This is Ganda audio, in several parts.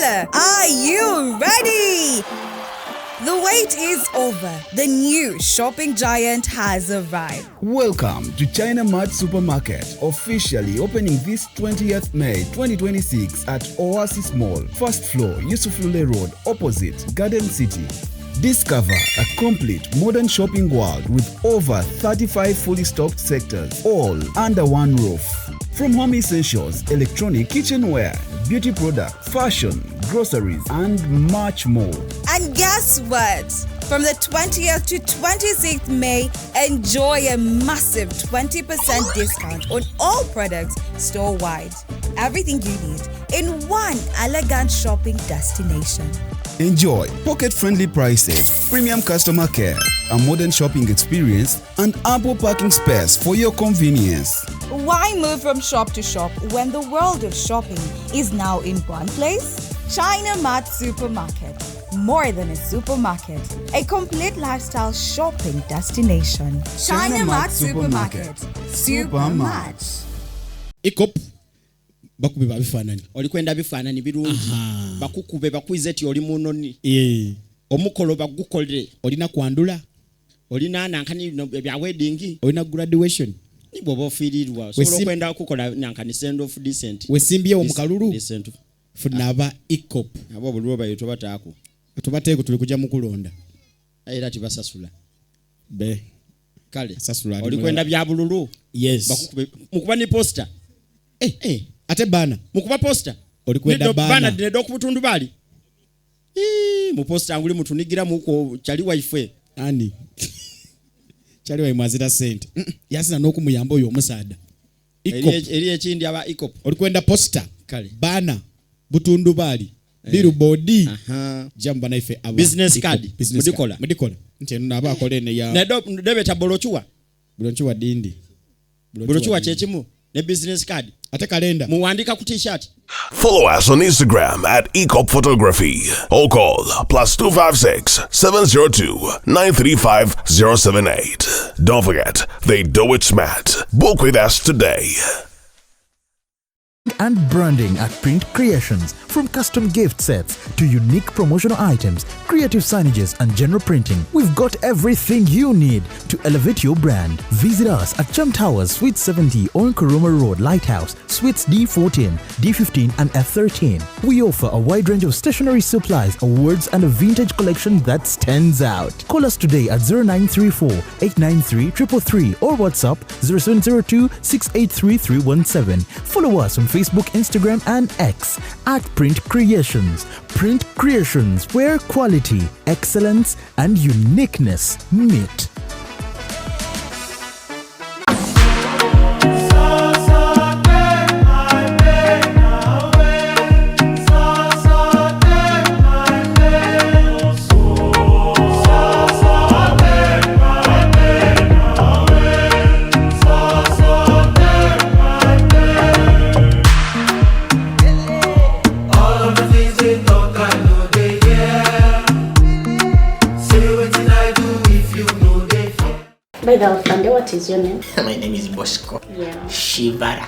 Kampala, are you ready? The wait is over. The new shopping giant has arrived. Welcome to China Mart Supermarket, officially opening this 20th May 2026 at Oasis Mall, first floor, Yusuf Lule Road, opposite Garden City. Discover a complete modern shopping world with over 35 fully stocked sectors, all under one roof. From home essentials, electronic kitchenware, beauty products, fashion, groceries, and much more. And guess what? From the 20th to 26th May, enjoy a massive 20% discount on all products store wide. Everything you need in one elegant shopping destination. Enjoy pocket friendly prices, premium customer care, a modern shopping experience, and ample parking space for your convenience. Why move from shop to shop when the world of shopping is now in one place? China Mart Supermarket. More than a supermarket, a complete lifestyle shopping destination. China Mart Supermarket. Super much. EACOP bakube babifaananyi. Oli kwenda bifaananyi birungi, bakukube bakwize ti oli munoni. Omukolo bagukolere. Olina kwandula. Olina nankani no, bya wedding. Olina graduation. Ni bw'oba ofiirirwa osobola okwenda okukola nankani send off decent. Wesimbyewo mu kalulu. Decent. Funa aba EACOP. Abo obululu bayo tobataako. Tubateeko, tuli kujja mu kulonda. Era tibasasula. Be Kale Sasula ali oli kwenda bya bululu. Yes. Bakukube mukuba ni poster. Eh, ate bana Mukuba poster. Oli kwenda Neddo- bana. Bana neddo ku butundu bali. Ii, mu poster nguli mutunigira muko kyali waife. Ani kyali waimwazira sente. Yasina n'okumuyamba oyo omusaada. EACOP. Eri ekindi aba EACOP. Oli kwenda poster. Kale. Bana butundu bali billboard. Jamu banaife aba Business EACOP. card. Business Mudikola. card. Mudikola nti eno naba akola eno ya Neddo debeta bolochuwa. Bulochuwa dindi. Bolochuwa kyekimu ne business card. Ate kalenda. Muwandika ku t-shirt. Follow us on Instagram at Ecop Photography or call +256 702 935 078. Don't forget, they do it smart. Book with us today. And branding at Print Creations. From custom gift sets to unique promotional items, creative signages, and general printing, we've got everything you need to elevate your brand. Visit us at Chum Towers, Suite 70 on Kuruma Road, Lighthouse, Suites D14, D15, and F13. We offer a wide range of stationery supplies, awards, and a vintage collection that stands out. Call us today at 0934 893 333 or WhatsApp 0702 683 317. Follow us on Facebook, Instagram, and X at Print Creations. Print Creations, where quality, excellence, and uniqueness meet. All of the things they talk, I know they hear. Say wetin I do if you know they fear. By the way, Fande, what is your name? My name is Bosco. Shivara.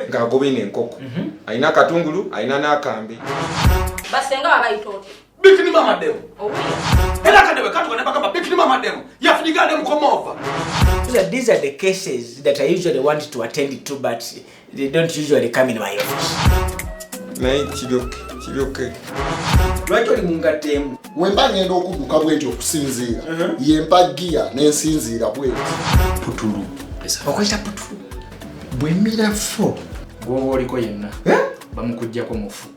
Ng'agobye n'enkoko alina akatungulu alina n'akambe. Basenga babayita otya? Bikini mama demo. Era akadebe katuka ne bagamba bikini mama demo yafunigande mukomova. These are the cases that I usually want to attend to, but they don't usually come in my office. Naye kiryoke kiryoke. Lwaki oli mungatemu? Wemba ngenda okudduka bwe nti okusinziira yempa giya n'ensinziira bweti. Putulu. Okozesa putulu. Bwemira fo. Gwoba oliko yenna bamukugjako mufu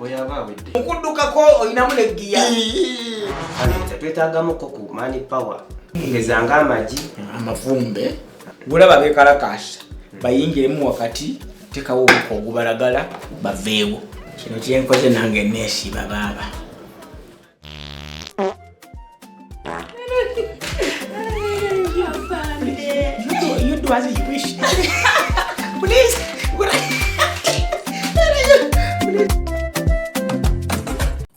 oyo aba awedde. Mukuddukako olinamu ne giya. Kale twetaagamuko ku man power ngezanga amagi. Amavumbe. Gulaba beekalakaasa bayingiremu wakati tekawo obuko ogubalagala baveewo. Kino kyenkoze nange neesiba baaba. You do as you wish. Please.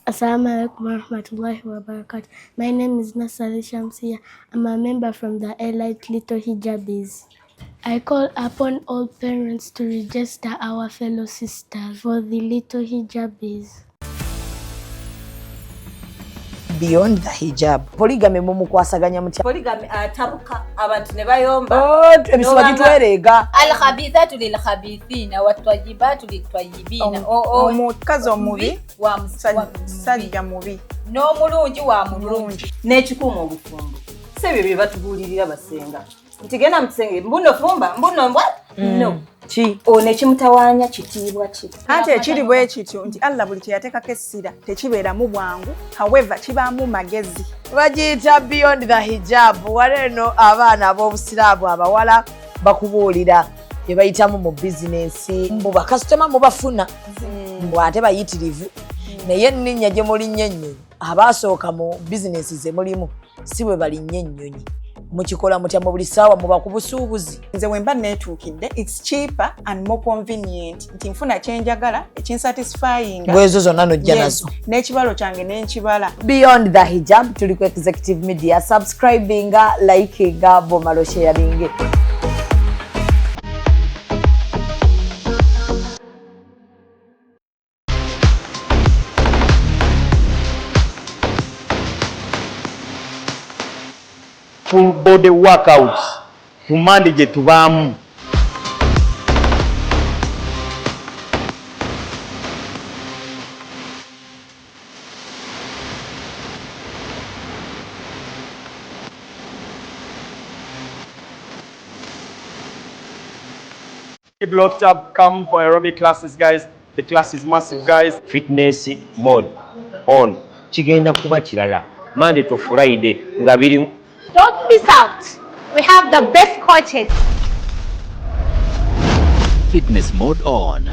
Assalamu alaikum warahmatullahi wabarakatuh. My name is Nasali Shamsia. I'm a member from the Elite Little Hijabis. I call upon all parents to register our fellow sisters for the little hijabis. Beyond the Hijab. Polygamy mumukwasaganya mutya? Polygamy atabuka abantu ne bayomba. Oh, emisuwa gitwereega. Al-khabithatu lil-khabithina wat-tayyibatu lit-tayyibina. Omukazi omubi wa musajja mubi n'omulungi wa mulungi. N'ekikuuma obufumbo. Si ebyo bye batubuulirira basenga. Nti genda mu kisenge mbuno fumba mbuno mbwa no. Ki? Ono ekimutawaanya kitiibwa ki? Anti ekiri bwe kityo nti Allah buli kye yateekako essira tekibeeramu bwangu, however kibaamu magezi. Bagiyita Beyond the Hijab. Wano eno abaana ab'obusiraamu abawala bakubuulira bye bayitamu mu bizinensi. Mbu bakasitoma mubafuna, mbu ate bayitirivu. Naye enninnya gye mulinnya ennyonyi, abaasooka mu bizinensi ze mulimu si bwe balinnya ennyonyi. Mukikola mutya mu buli ssaawa muba ku busuubuzi? Nze bwe mba neetuukidde, it's cheaper and more convenient nti nfuna kye njagala ekinsatisfyinga. Bwezo zonna n'ojja nazo. N'ekibalo kyange ne nkibala. Beyond the Hijab tuli ku Executive Media. Subscribinga, likinga, bw'omala osharinge. Full body workouts ku Mande gye tubaamu. Keep locked up, come for aerobic classes, guys. The class is massive, guys. Fitness mode on. Kigenda kuba kirala. Monday to Friday nga biri. Don't miss out. We have the best coaches. Fitness mode on.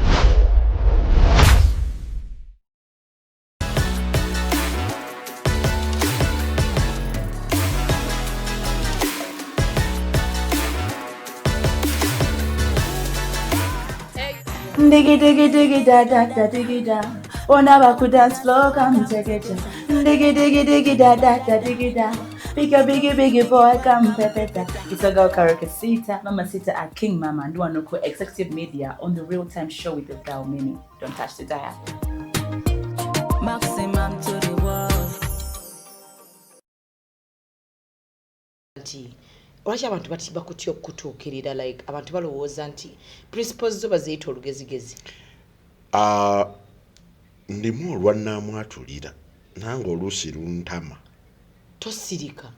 Diggy diggy diggy da da da diggy da. On our dance floor, come take it. Diggy diggy diggy da da da diggy da. Pick a biggie biggie boy, come pepeta. It's a girl Karaoke Sita, Mama Sita at King Mama and Duanoko Executive Media on the Real Time Show with the girl Mimi. Don't touch the dial. Maximum to the world. Nti lwaki abantu bakutya okutuukirira, like abantu balowooza nti principles zo baziyita olugezigezi? Ndimu olwannaamwatulira nange oluusi luntama. Tosirika?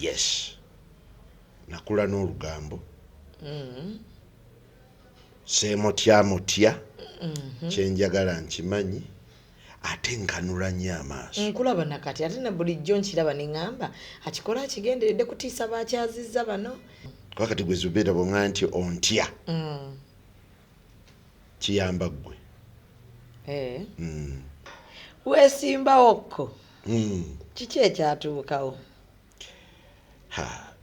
Yes, nakula n'olugambo. Seemotyamotya. Kyenjagala nkimanyi ate nkanula nnyo amaaso. Nkulaba nakati ate na bulijjo nkiraba ne ŋŋamba akikola akigenderedde kutiisa bakyazizza bano. Kuba kati gwe Zubeera bw'oŋŋamba nti ontya, kiyamba ggwe. Weesimbawokko. Kiki ekyatuukawo? Ha,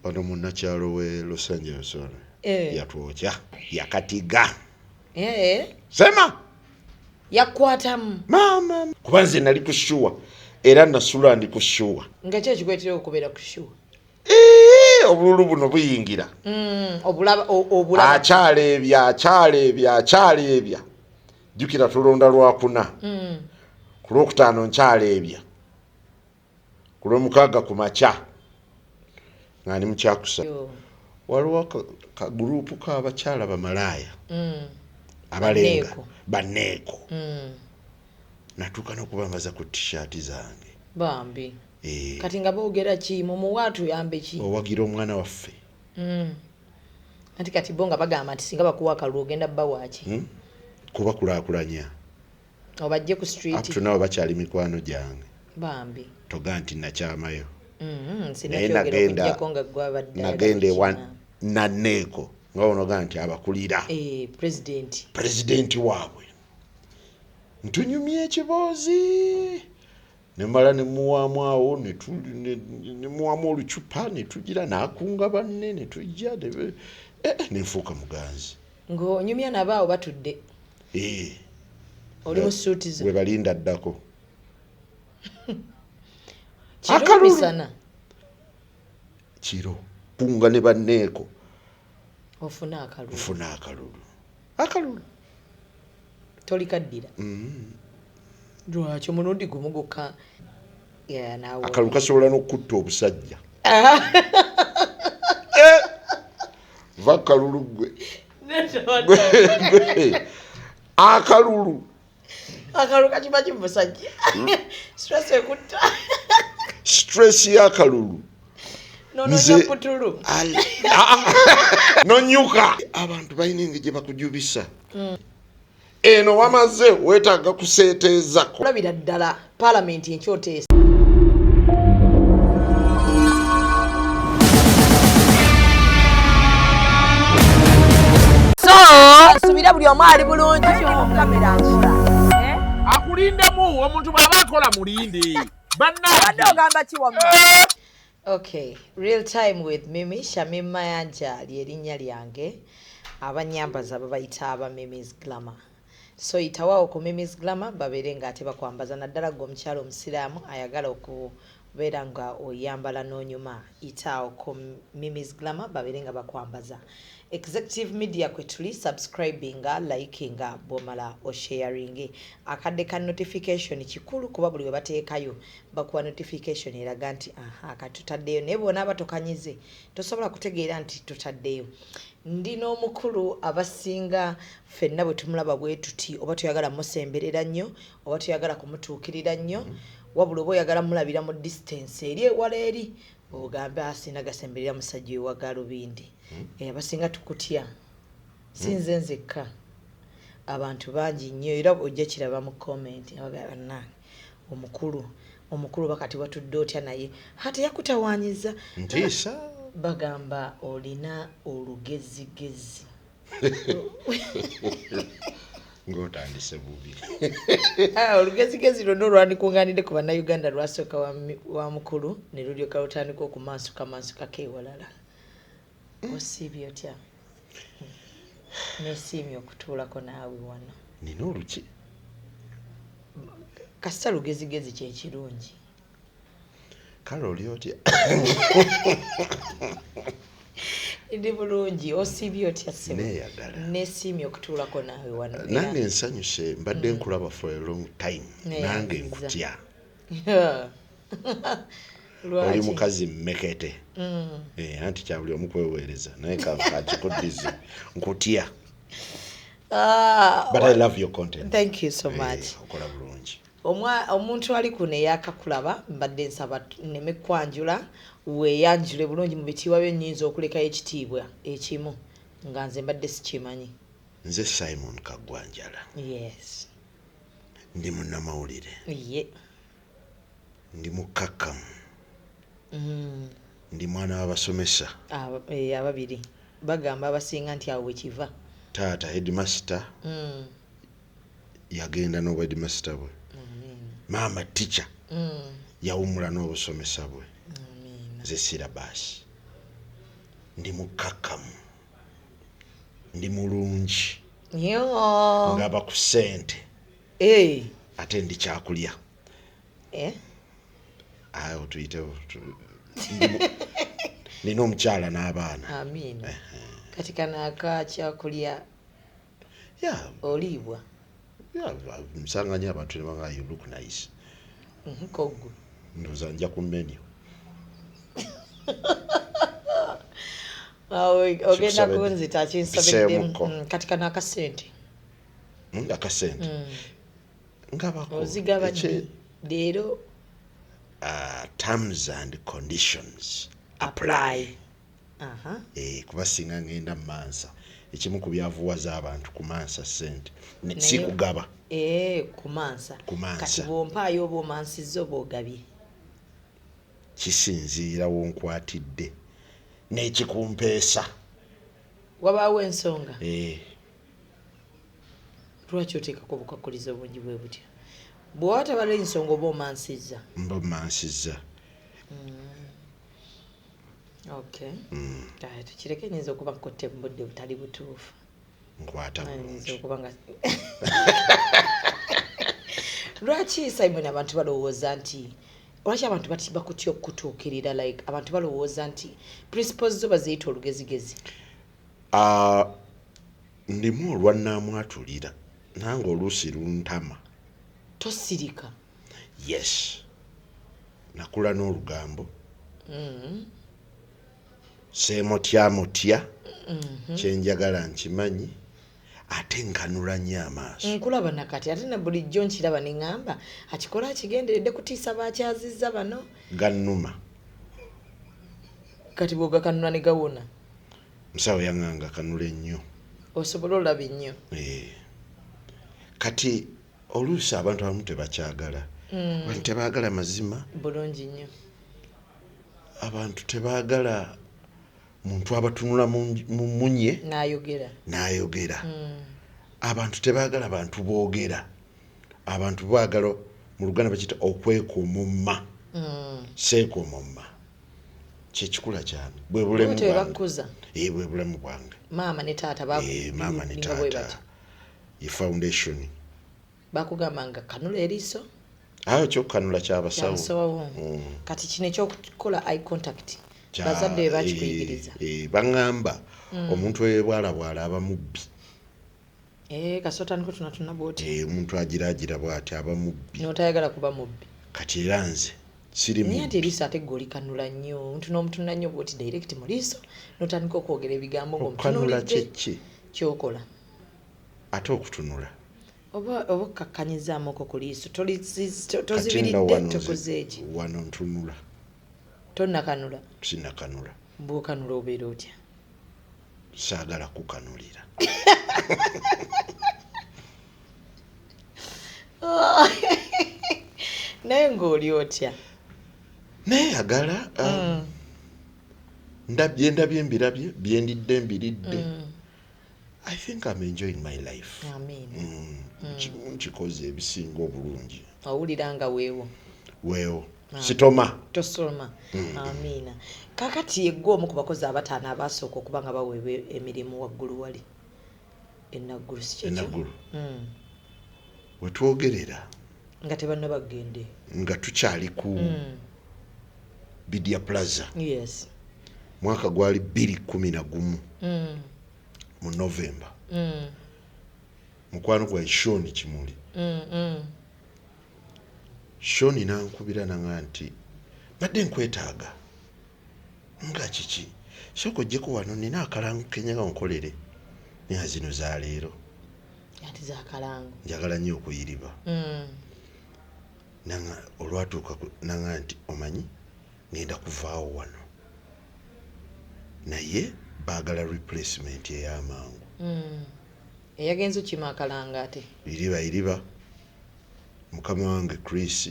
ono munnakyalo we Los Angeles ono yatwokya yakatiga. Sema yakukwatamu maama, kuba nze nali ku shuwa era nasula ndi ku shuwa. Nga ki ekikwetera okubeera ku shuwa? Obululu buno buyingira. Obulaba akyaleebya akyaleebya akyaleebya. Jjukira tulonda lwakuna. Ku lwokutaano nkyaleebya, ku lwomukaaga ku makya nga ndi mukyakusa. Waliwo kagurupu k'abakyala bamalaaya abalenga banneeko. Natuuka n'okubambaza ku tishaati zange. Bambi. Kati nga boogera ki? Mumuwa atuyambe ki? Owagira omwana waffe. Anti kati bo nga bagamba nti singa bakuwa akalulu ogenda bba waaki? Kubakulaakulanya. Obajje ku street. Up to now bakyali mikwano gyange. Bambi. Toga nti nakyamayo. Naye Sinakyogera okuggyako nga ggwe abadde nagenda ewa Nanneeko nga onoga nti abakulira. President. President waabwe. Ntunyumya ekiboozi. Ne mmala ne muwaamu awo ne muwaamu olucupa ne tugira n'akunga banne ne tujja ne nfuuka muganzi. Ng'onyumya nabo awo batudde. Oli mu ssuuti zo. Bwe balinda ddako. Kiro misana. Kiro. Kunga ne banneeko. Ofuna akalulu. Nfuna akalulu. Akalulu. Tolikaddira. Lwaki omulundi gumu gwokka? Yeah, naawe. Akalulu kasobola n'okutta obusajja. Va kalulu ggwe. Gwe. Akalulu. Akalulu kakiba ki mu busajja? Stress ekutta. Stress y'akalulu. Nonoonya putulu. Nonyuka. Abantu balina engeri gye bakujubisa. Eno wamaze weetaaga kuseeteezako. Olabira ddala paalamenti enkyoteesa. So, nsubira buli omu ali bulungi. Akulindemu omuntu bw'aba akola mulinde. Bannange ogamba ki wamma? Okay, Real Time with Mimi, Shamim Mayanja ly'erinnya lyange. Abanyambaza babayita aba Mimi's Glamour. So yitawaawo ku Mimi's Glamour babeere ng'ate bakwambaza, naddala ggwe omukyala omusiraamu ayagala okubeera nga oyambala n'onyuma. Yitaawo ku Mimi's Glamour babeere nga bakwambaza. Executive Media kwe tuli, subscribinga, likinga, bw'omala osharinge. Akadde ka notification kikulu kuba buli we bateekayo bakuwa notification eraga nti aha kati tutaddeyo, naye bw'onaaba tokanyize tosobola kutegeera nti tutaddeyo. Ndi n'omukulu abasinga ffenna bwe tumulaba bwe tuti oba toyagala musemberera nnyo oba toyagala kumutuukirira nnyo, wabula oba oyagala mulabira mu distance eri ewala eri ogambe asina gasemberera musajja we wa galubindi. Abasinga tukutya, si nze nzekka, abantu bangi nnyo, era ojja kiraba mu comment abagamba bannange omukulu bakati watudde otya naye ate yakutawaanyiza. Ntiisa. Bagamba olina olugezigezi. Ng'otandise bubi. Olugezigezi lwonna olwandikuŋŋaanidde ku bannayuganda lwasooka wa mukulu ne lulyoka lutandika okumansuka ewalala. Osiibye otya? Nesiimye okutuulako naawe wano. Nina oluki. Kasita lugezigezi kye kirungi. Kale oli otya? Ndi bulungi, osiibye otya ssebo? Neeyagala. Nesiimye okutuulako naawe wano. Nange nsanyuse, mbadde nkulaba for a long time. Nange nkutya. Oli mukazi mmekete. Anti kya buli omu kweweereza naye kankikuddize nkutya. But I love your content. Thank you so much. Okola bulungi. Omuntu ali kuno eyakakulaba mbadde nsaba nneme kwanjula, weeyanjule bulungi mu bitiibwa byo, nnyinza okulekayo ekitiibwa ekimu nga nze mbadde sikimanyi. Nze Simon Kaggwa Njala. Yes. Ndi munnamawulire. Ye. Ndi mukkakkamu. Ndi mwana w'abasomesa. Ababiri bagamba abasinga nti awo wekiva. Taata headmaster yagenda n'obwa headmaster bwe. Maama teacher yawummula n'obusomesa bwe. Nze sirabasi. Ndi mukkakkamu. Ndi mulungi. Ngaba ku ssente. Ate ndi kyakulya. Awo tuyitewo. Nina omukyala n'abaana. Amiina. Kati kano akakyakulya oliibwa? Nsanga nnyo abantu ne bagamba you look nice. Koggwe. Ndowooza nja ku menu. Ogenda kunzita kinsobeddemu. Kati kano akasente. Akasente. Ngabako. Ozigaba ddi? Leero. Terms and conditions apply. Kuba singa ngenda mansa ekimu ku byavuwaza abantu kumansa ssente si kugaba. Kumansa. Kumansa. Kati bw'ompaayo oba omansizza oba ogabye? Kisinziira w'onkwatidde n'ekikumpeesa. Wabaawo ensonga? Lwaki oteekako obukwakkulizo obungi bwe butyo? Bw'oba tabala ensonga oba omansizza? Mba omansizza. Okay. Tukireke, nnyinza okuba nkutte mu budde butali butuufu. Nkwata bulungi. Okuba nga lwaki Simon abantu balowooza nti Lwaki abantu bakutya okutuukirira? Like, abantu balowooza nti principles zo baziyita olugezigezi. Ah, ndimu olwannaamwatulira nange oluusi luntama. Tosirika. Yes, nakula n'olugambo. Seemotyamotya. Kyenjagala nkimanyi, ate nkanula nnyo amaaso. Nkulaba nakati, ate na bulijjo nkiraba neŋŋamba akikola akigenderedde kutiisa bakyazizza bano. Gannuma. Kati bw'ogakanula ne gawona? Musawo yaŋŋanga kanula ennyo. Osobole olaba ennyo. Eh. Kati oluusi abantu abamu tebakyagala. Abantu tebaagala mazima. Bulungi nnyo. Abantu tebaagala muntu abatunula mu munye n'ayogera. N'ayogera. Abantu tebaagala bantu boogera. Abantu baagala, mu Luganda bakiyita okwekomomma. Seekomomma, kyekikula kyange, bwe bulemu Bwe bwange. Bakkuza. Eh, bwe bulamu bwange. Maama ne taata. Eh, maama ne Bakulinga bwe taata. batyo. Ye foundation. Bakugamba nga kanula eriiso. Ayo kyokukanula kyabasawo. Kyabasawo. Kati kino ekyokukola eye contact, bazadde be bakikuyigiriza? Eh, baŋŋamba omuntu eyebwalabwala aba mubbi. Eh, kasita otandika otunatuna bwoti. Eh, omuntu agiraagira bw'ati aba mubbi. N'otayagala kuba mubbi. Kati era nze siri Naye mubbi. ate eriiso ate gwe olikanula nnyo, omuntu n'omutunula nnyo bwoti direct mu liiso, n'otandika okwogera ebigambo Okukanula ng'omutunuulidde. kyeki? Kyokola. Ate okutunula? Oba okkakkanyizaamuko ku liiso, Kati nno tozibiridde. wano Tokoze eki? Wano ntunula. Tonnakanula? Sinakanula. Bw'okanula obeera otya? Saagala kukanulira. Naye ng'oli otya? Neyagala. Ndabye, ndabye, mbirabye, byendidde mbiridde. I think I'm enjoying my life. Amiina. Nkikoze ebisinga obulungi. Owulira nga weewo? Weewo. Ah. Sitoma. Tosoma. Amiina. Kakati yeggwe omu ku bakozi abataano abasooka okuba nga baweebwa emirimu waggulu wali enaggulu, si kyekyo? Enaggulu. Wetwogerera Nga tebannaba kugende. Nga tukyali ku Bidia Plaza. Mwaka gwali 2011 mu November. Mukwano gwa Shoni Kimuli, Shoni nankubira nanga nti badde nkwetaaga. Nga kiki? Sooka ojjeko wano, nina akalango kenyaga nkolere, naye zino zaleero. Ati zakalango. Njagala nnyo okuyiriba. Nanga olwatuuka nanga nti omanyi ngenda kuvaawo wano, naye baagala replacement ey'amangu. Eyagenza okima akalanga ate? Iriba, iriba mukama wange Chris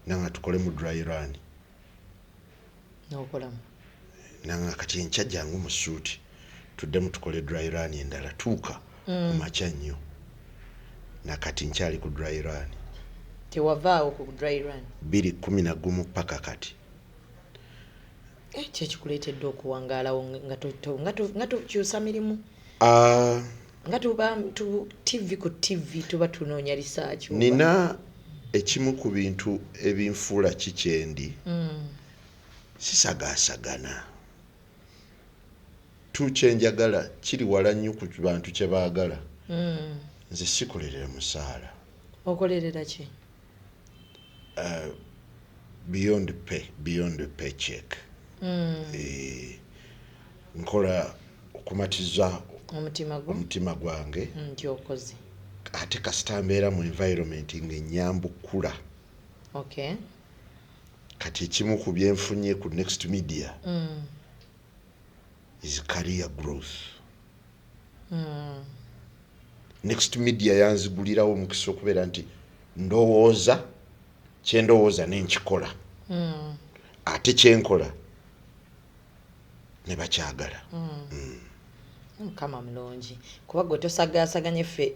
nanga tukole mu dry run. N'okolamu. Nanga kati enkya jangu mu suuti, tuddemu tukole dry run endala, tuuka kumakya nnyo. Nakati nkyali ku dry run. Tewavaawo ku dry run? 2011 paka kati. Eh, kyekikuleetedde okuwangaalawo nga tukyusa mirimu? Ah, Nga tuba tu TV ku TV, tuba tunoonya research oba- Nina ekimu ku bintu ebinfuula kikyendi. Sisagaasagana. Tu kyenjagala kiri wala nnyo ku bantu kye baagala. Nze sikolerera musaala. Okolerera ki? Beyond pay, beyond paycheck. Eh, nkola okumatiza omutima gwo. Omutima gwange. Nti okoze. Ate kasita mbeera mu environment ng'ennyambukula. Kati ekimu ku byenfunye ku Next Media is career growth. Next Media yanzigulirawo omukisa okubeera nti ndowooza kyendowooza nenkikola, ate kyenkola ne bakyagala. Mukama mulungi, kuba gwe tosagaasaganye. Ffe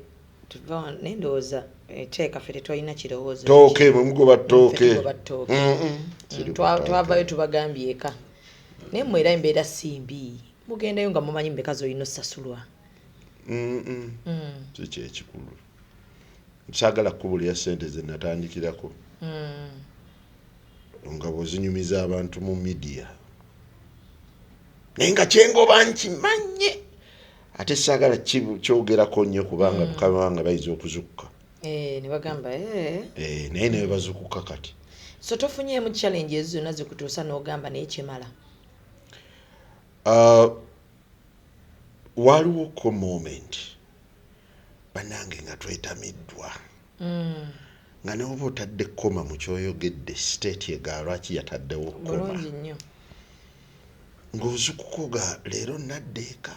tuva naye ndowooza eteeka ffe tetwalina kirowoozo. Tooke mwe mugoba ttooke. Ffe tugoba ttooke. Siri ttooke. Twavayo tubagambye eka, naye mmwe era embeera si mbi, mugendayo nga mumanyi mmeka z'olina osasulwa. Si kyekikulu, saagala kukubulira sente ze natandikirako. Nga bw'ozinyumiza abantu mu media, naye nga kyengoba nkimanye, ate saagala kyogerako nnyo kubanga mukama wange bayinza okuzukuka. Eh, ne bagamba eh. Eh, naye ne bazukuka kati. So tofunyeemu challenge ezo zonna zikutuusa n'ogamba naye kimala? Waliwo ko moment, bannange, nga twetamiddwa, nga ne oba otadde comma mu kyoyogedde, state ega lwaki yataddewo comma. Bulungi nnyo. Ng'ozukuka oga leero nadda eka.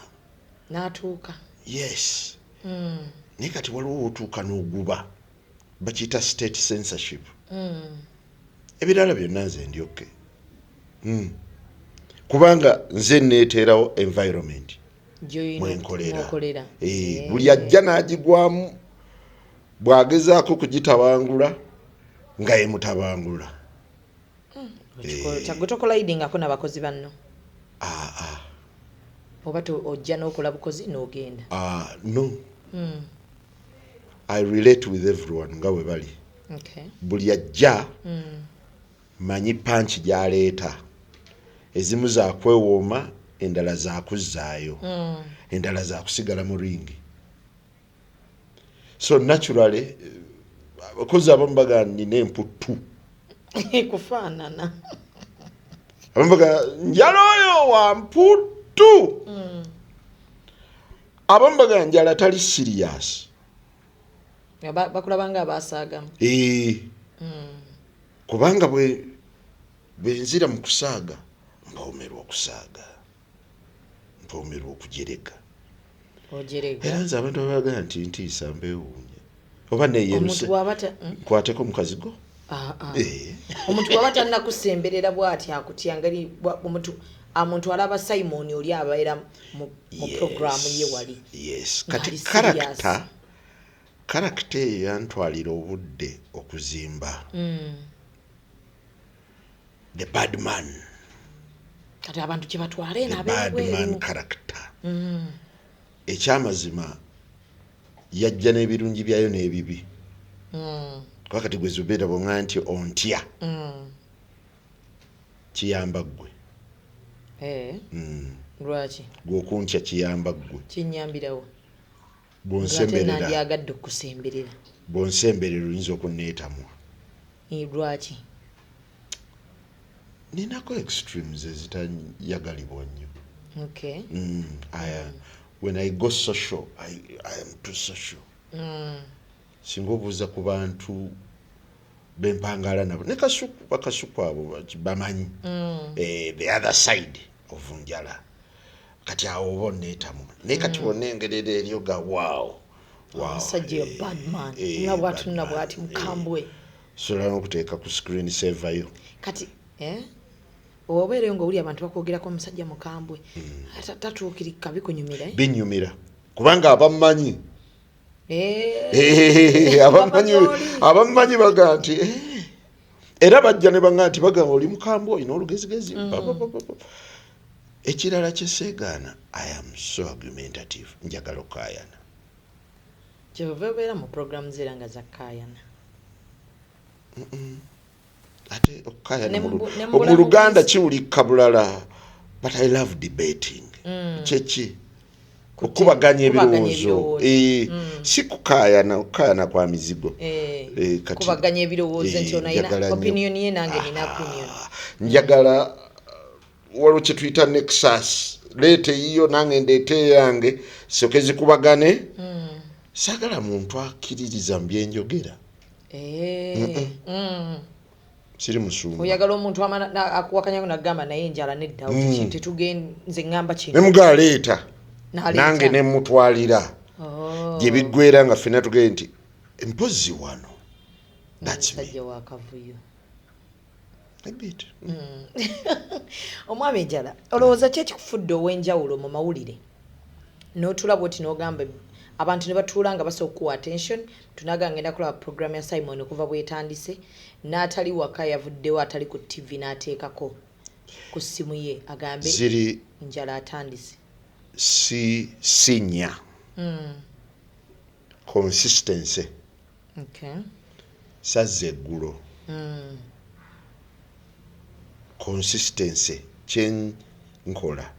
N'atuuka. Yes. Naye kati waliwo otuuka n'oguba, bakiyita state censorship. Ebirala byonna nze ndi okay, Kubanga nze neeteerawo environment Gy'olina mwenkolera. mwokolera. Eh, buli ajja n'agigwamu bw'agezaako kugitabangula nga ye mutabangula. Gwe tokolidingako n'abakozi banno? Ah, ah. Oba ojja n'okola bukozi n'ogenda? Ah, no. I relate with everyone nga bwe bali. Buli ajja, manyi punch gy'aleeta. Ezimu zakwewooma, endala zakuzzaayo, endala zakusigala mu ring. So naturally, abakozi abamu bagaa nina emputtu. Kufaanana. Abamu bagaa njala oyo wa mputtu. Abamu bagaa njala tali serious. Nga bakulaba nga abasaagamu. Eh, kubanga bwe bwenzira mu kusaaga, mpoomerwa okusaaga, mpoomerwa okujerega. Ojerega. Era nze abantu abagaa nti ntiisa mbeewuunya, oba Omuntu neyeruse bw'aba nkwateko mukazigo. Ah, ah. Eh. Omuntu bw'aba tannakusemberera bw'ati akutya ngeri omuntu alaba Simon oli abeera mu programu ye wali. Yes. Nga Kati ali serious. Character eyo yantwalira obudde okuzimba. The bad man. Kati abantu kye batwala eno The bad man abeebweru. character. Ekyamazima yajja n'ebirungi byayo n'ebibi. Kuba kati gwe Zubeera bw'oŋŋamba nti ontya, kiyamba ggwe. Eh, lwaki? Gwe okuntya kiyamba ggwe. Kinyambirawo. Ate Bw'onsemberera, nandyagadde okukusemberera. bw'onsemberera oyinza okunneetamwa. Eh, lwaki? Ninako extremes ezitayagalibwa nnyo. When I go social, I am too social. Singa obuuza ku bantu bempangala nabo ne Kasuku, bakasuku abo bamanyi. Eh, the other side of njala. Kati awo oba onneetamu, naye kati bonna engerera eryo ga wow. Wow. Omusajja oyo bad man. Eh, Nga bw'atunula bw'ati mukambwe. Sobola n'okuteeka ku screen saver yo. Kati eh? Obeereyo ng'owulira abantu bakwogerako omusajja mukambwe, tatuukirika, bikunyumira, eh? Binyumira kubanga abammanyi, Eh, Eh, abamanyi, oli. abamanyi baga nti eh. Era bajja ne baŋŋamba nti bagamba oli mukambwe, olina olugezigezi. Ba, ba, ba, ba, ba. Ekirala kyeseegaana, I am so argumentative, njagala okukaayana. Kyova obeera mu programu era nga zakkaayana. Ate okukaayana Ne ne mu mu bulamu Luganda kiwulika bulala, but I love debating. Kyeki? Okubaganya Kubaganya ebirowoozo. ebirowoozo. Eh, si kukaayana, okukaayana kwa mizigo. Eh, Eh, kati kubaganya ebirowoozo eh, nti ono alina njagala nnyo. opinion ye, nange nina opinion. Njagala waliwo kye tuyita nexus, leeta eyiyo nange ndeeta eyange, soke zikubagane. Saagala muntu akkiririza mu byenjogera. Eh, Siri musumba. Oyagala omuntu akuwakanyako nagamba naye enjala nedda, tetugenze ŋŋamba kino. Ne mugaa leeta. N'aleeta. Nange ne mutwalira. Oh. Gye biggwera nga ffenna tugende nti mpozi wano, that's me. Omusajja wa kavuyo. A bit. Omwami Enjala, olowooza ki ekikufudde ow'enjawulo mu mawulire n'otuula bwoti n'ogamba abantu ne batuula nga basobola okuwa attention, tunaga ngenda kulaba program ya Simon okuva bwetandise, n'atali waka yavuddewo, atali ku TV n'ateekako ku ssimu ye agambe Ziri Njala atandise? Si sinya. Consistency. Sazza eggulo. Consistency, kyenkola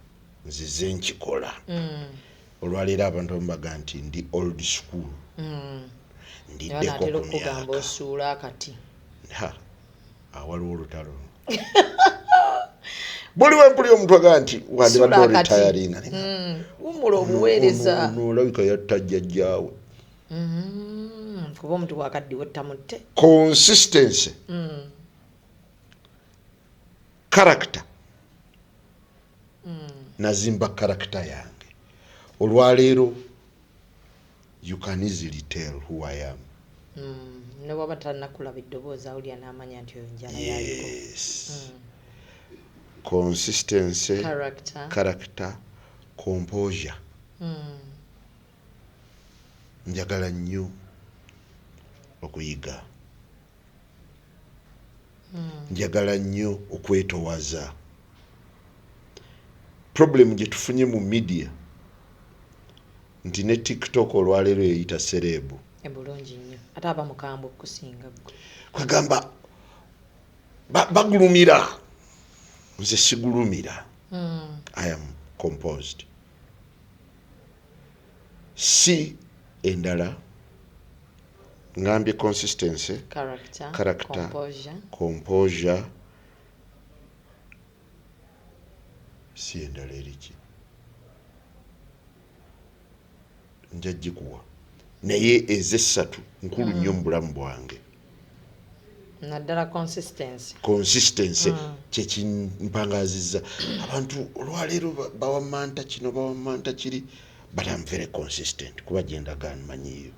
nzize nkikola. Olwaleero abantu bamubaga nti ndi old school. Ndiddeko Naatera ku myaka. okugamba osuula akati. Ha, awaliwo olutalo buli wempuli omuntu agamba nti wandibadde Suula akati. oretiringa. Wummula obuweereza. Ono olabika yatta jjajjaawe. Kuba omuntu bwakaddiwa ottamutte. Consistency, character. Nazimba character yange. Olwaleero you can easily tell who I am. Ne bwaba tannakulaba eddoboozi awulira n'amanya nti oyo njala yaliko. Yes, consistency, Character. character, composure. Njagala nnyo okuyiga. Njagala nnyo okwetowaza. Problem gye tufunye mu media nti ne TikTok olwaleero yeyita celeb. Bulungi nnyo, ate aba mukambwe okusinga ggwe. Kwegamba bagulumira, nze sigulumira. I am composed. Si endala ngambye consistency, Character, character, composure. Composure. Si endala eriki nja gikuwa, naye ezessatu nkulu nnyo mu bulamu bwange. Naddala consistency. Consistency kyekimpangazizza. Abantu olwaleero bawamanta kino, bawamanta kiri, but I'm very consistent kuba gyendaga nmanyiyo.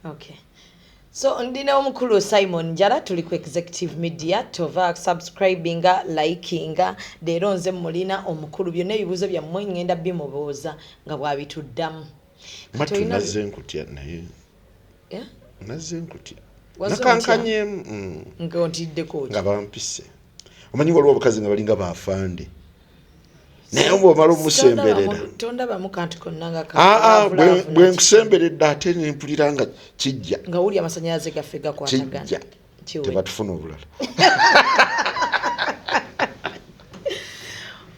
Okay, so ndina omukulu Simon Njala, tuli ku Executive Media. Tova subscribinga, likinga. Leero nze mulina omukulu, byonna ebibuuzo byammwe ngenda bimubuuza nga bw'abituddamu. Matu, Tolina- nazze nkutya naye. Yeah? Nazze nkutya. Wazze Nakankanyemu. Nga ontiddeko ki? Nga bampise. Omanyi waliwo abakazi nga balinga bafande, naye bwomala omusemberera, Tondabamu kantu konna nga aa, kalaavu bwe nkusemberedde ate nempulira nga kijja. Nga wuli amasanyalaze gaffe gakwatagana. Kijja. Kiwe. Tebatufuna obulala.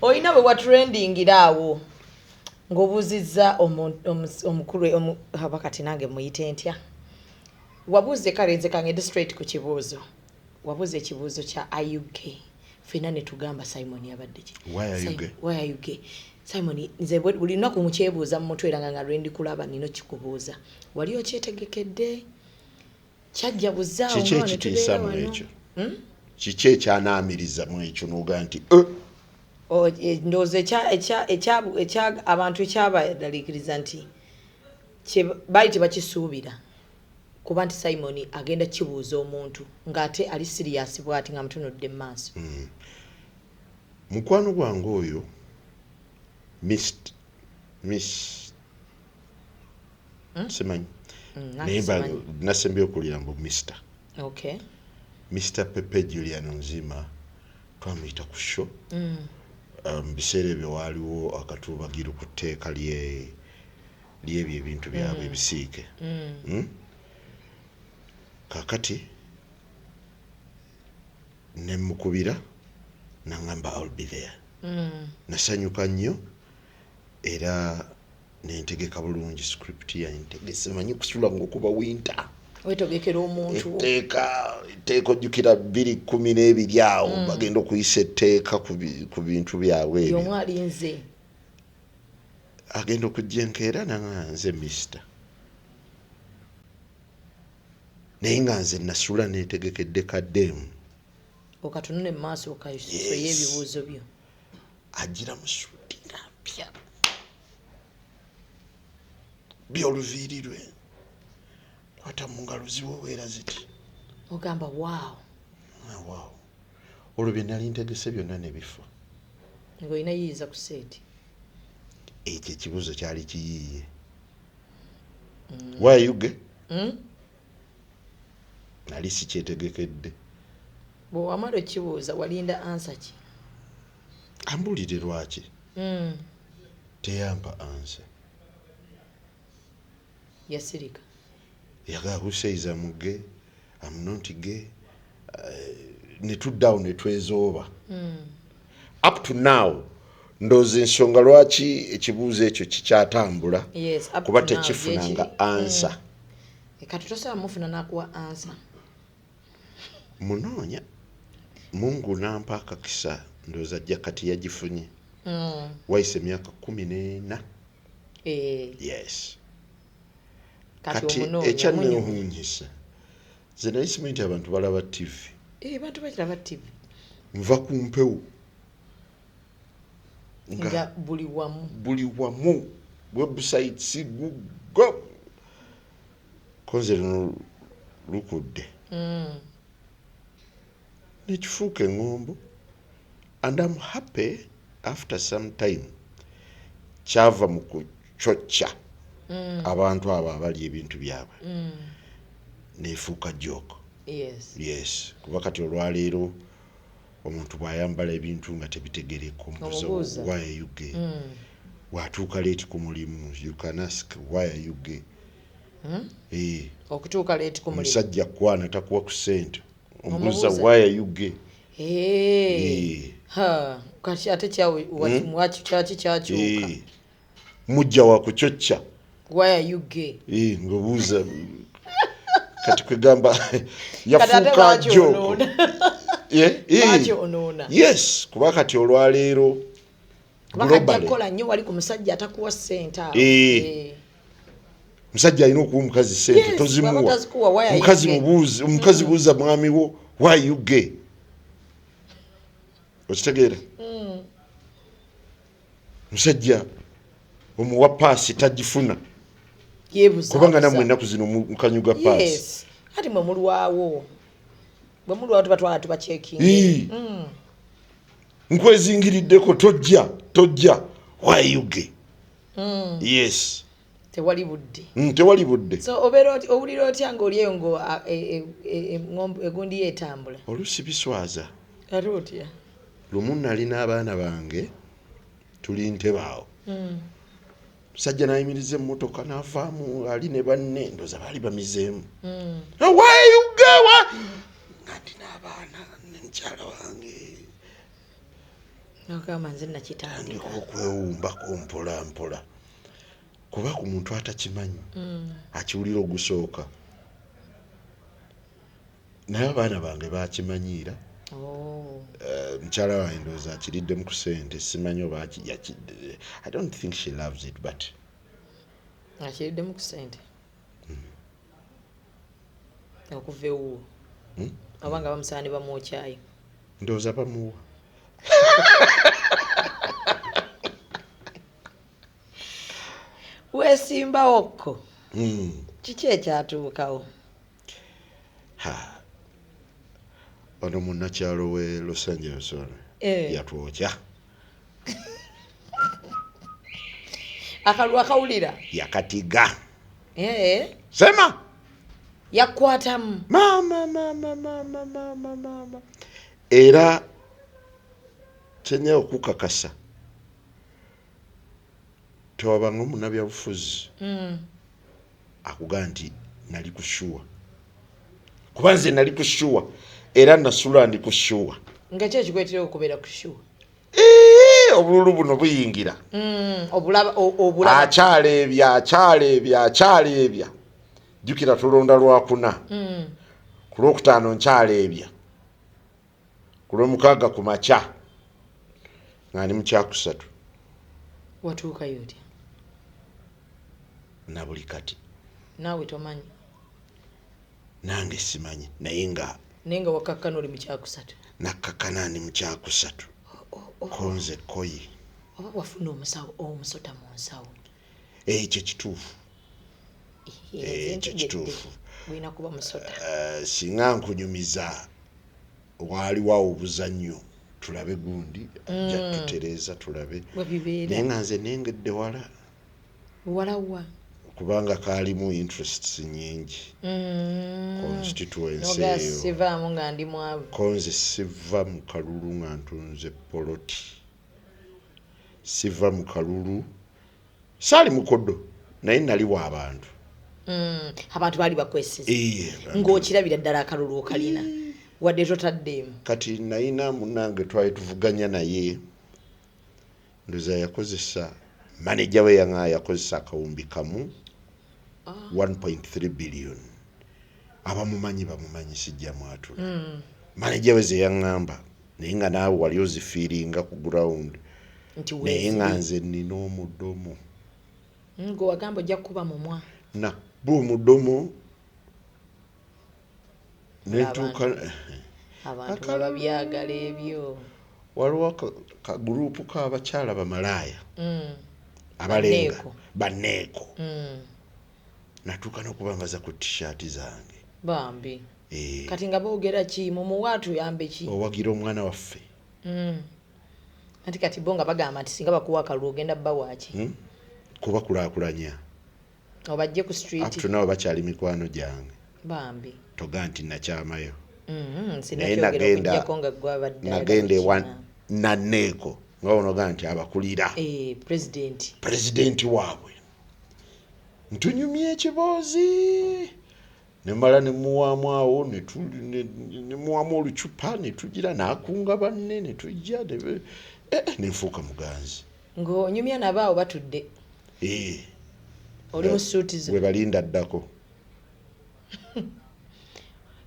Olina bwe watrendingira awo ng'obuuzizza omukulu aba kati nange muyite ntya, wabuuze, kale nze kangende straight ku kibuuzo. Wabuuza ekibuuzo kya iug, ffenna ne tugamba Simon yabadde ki? Why are you gay? Why are you gay? Simon, nze buli lunaku mukyebuuza mu mutwe, era nga lwe ndikulaba nina okikubuuza. Wali okyetegekedde? Kyajja buzaawo Kiki nga wano ekitiisa tubeera mu wano? ekyo? Kiki ekyanaamiriza mu ekyo noga nti "Eh, Ndowooza abantu ekyabadaliikiriza nti baali tebakisuubira kuba nti Simon agenda kibuuza omuntu ng'ate ali serious bw'ati nga mutunudde mu maaso. Mukwano gwange oyo Miss simanyi, naye Simanyi. nasembye okuwulira mbu Mr. Mr Pepe Julian Nzima, twamuyita ku show. Mu biseera ebyo waaliwo akatuubagiro ku tteeka lyebyo ebintu byabwe ebisiike. Kakati nemukubira nangamba, "I'll be there." Nasanyuka nnyo era nentegeka bulungi script yange, ntegese, manyi kusula ngaokuba winter. Wetegekera omuntu. Etteeka ojjukira 2012 awo bagenda okuyisa etteeka ku bintu byabwe ebyo. Omu alinze. Agenda okujja enkeera nanga nze mister, naye nga nze nasula netegekedde kaddeemu. Okatunule mu maaso okasoye Yes. ebibuuzo byo. Agira mu suuti nga mpya byoluviiri lwe kwata mu ngalo ziweweera ziti. Ogamba waawo. Ah, wow, olwo bye nali ntegese byonna ne bifa. Ng'olina yiyiza ku seeti. Ekyo ekibuuzo kyali kiyiiye waayuge. Nali sikyetegekedde. Bwe wamala okibuuza walinda answer ki? Ambuulire lwaki. Teyampa answer. Yasirika. Yagaa, "Who says I'm gay? I'm not gay." Ne tuddawo ne twezooba. Up to now ndowooza ensonga lwaki ekibuuzo ekyo kikyatambula, Yes, up kuba to now, tekifunanga gyekiri. answer. Kati tosobola mufuna nakuwa answer. Munoonya, Mungu nampa akakisa, ndowooza ajja kati yagifunye. Wayise emyaka 14. Yes. Kati Kati omunoonya. ekyanneewuunyisa, nze naye simanyi nti abantu balaba TV. Eh, bantu bakiraba TV. Nva ku mpewo Nga nga buli wamu. Buli wamu, websites, Google, konze luno lukudde nekifuuka eŋŋombo. And am happy, after some time kyava mu kucocca abantu abo abali ebintu byabwe, nefuuka joke. Yes, kuba kati olwaleero omuntu bw'ayambala ebintu nga tebitegereka, omubuuza, Omubuuza. "Why are you gay?" Bw'atuuka late ku mulimu, you can ask, "Why are you gay?" Eh. Okutuuka late ku mulimu. Omusajja kwana takuwa ku ssente, omubuuza, Omubuuza. "Why are you gay?" Eh. Eh. Ha, kati ate kyawe waki kyaki kyakyuka? Eh. Mujja wa kucocca. Why are you gay? Eh, ng'obuuza kati kwegamba Kati ate yafuuka joke. bakyonoona. Eh. Bakyonoona. Yes, kuba kati olwaleero Bakajja globally kukola nnyo wali ku musajja atakuwa ssente awo. Eh. Musajja alina okuwa omukazi sente, Yes, bw'aba tozimuwa. tazikuwa, why are you Omukazi gay? mubuuze, omukazi buuza mwami wo, "Why you gay?" Okitegeera? Musajja omuwa paasi tagifuna. Yeebuza. Kubanga nammwe ennaku zino mukanyuga paasi. Yes. Ati mwe mulwawo. Bwe mulwawo tubatwala tubacekinga. Ii. Nkwezingiriddeko, tojja, tojja, why you gay? Yes. Tewali budde. Tewali budde. So obeera owulira otya ng'oli eyo ngo egundi ye etambula? Oluusi biswaza. Ate otya? Lumu nalina abaana bange, tuli ntebe awo, musajja n'ayimiriza emmotoka n'avaamu, ali ne banne, ndowooza baali bamizeemu. "Why you gay? Why?" Nga ndina abaana ne mukyala wange. Nagamba nze nakitandika. Okwewumbako mpola mpola, kuba ku muntu atakimanyi akiwulira ogusooka, naye abaana bange bakimanyiira. Oh. Eh, mukyala wange ndowooza akiriddemu ku ssente, simanyi oba I don't think she loves it, but Akiriddemu ku ssente okuva ewuwo? Oba nga bamusaba ne bamwokyayo? Ndowooza bamuwa. Weesimbawokko, kiki ekyatuukawo? Ha, ono munnakyalo we Los Angeles ono yatwokya. Akalulu akawulira. Yakatiga. Eh, Sema. Yakukwatamu. Mama, mama, mama, mama, mama, era kyenya okukakasa tewabanga omunnabyabufuzi akugaa nti nali ku sure, kuba nze nali ku sure era nasula ndi ku sure. Nga ki ekikwetera okubeera ku sure? Obululu buno buyingira. Obulaba obulaba. Akyaleebya, akyaleebya, akyaleebya. Jjukira tulonda lwakuna, ku lwokutaano nkyaleebya, ku lwomukaaga ku makya nga ndi mu kyakusatu. Watuukayo otya? Na buli kati. Naawe tomanyi? Nange simanyi, naye nga Naye nga wakakkana oli mu kyakusatu. Nakkakkana ndi mu kyakusatu, konze koyi. Oba wafuna omusawo omusota mu nsawo? Ekyo kituufu. Eh, Ekyo kituufu. Gulina kuba musota. Eh, singa nkunyumiza waaliwo awo obuzannyo, tulabe gundi ajja tutereeza tulabe. Bwe bibeera. Naye nga nze nengedde wala. Walawa. Kubanga kaalimu interests nyingi, constituency Noga eyo. sivaamu nga ndi mwavu. Konze siva mu kalulu nga ntunze poloti, siva mu kalulu, saali mukodo, naye nali wa abantu. Abantu baali bakwesiza. Iye, Ng'okirabira ddala akalulu okalina. Wadde totaddeemu. Kati nayina munange twali tuvuganya naye, ndoza yakozesa manager we yanga yakozesa akawumbi kamu 1.3 billion. Abamumanyi bamumanyi, sijja mwatula. Manager we ze yaŋŋamba, naye nga naawe wali ozifiiringa ku ground. Nti naye nga weeziri. Nze nina omudomo. Gwe wagamba ojja kukuba mumwa. Nakuba omudomo netuuka. Abantu baba byagala ebyo. Waliwo kagurupu k'abakyala bamalaaya abalenga Banneeko. Banneeko. Natuuka n'okubambaza ku tishaati zange. Bambi. Eh, Kati nga boogera ki? Mumuwa atuyambe ki? Owagira omwana waffe. Anti kati bo nga bagamba nti singa bakuwa akalulu ogenda bba waaki? Kubakulaakulanya. Obajje ku street. Up to now bakyali mikwano gyange. Bambi. Toga nti nakyamayo. Naye Sinakyogera nagenda okuggyako nga gwe abadde nagenda ewa ayagala. Naneeko nga onoga nti abakulira. Eh, president. Pulezidenti waabwe ntunyumya ekiboozi nemala nemuwaamu awo nemuwaamu olucupa netugira nakunga banne netujja nenfuuka muganzi. Ng'onyumya nabo awo batudde. Eh, Oli mu suuti zo. We balinda ddako.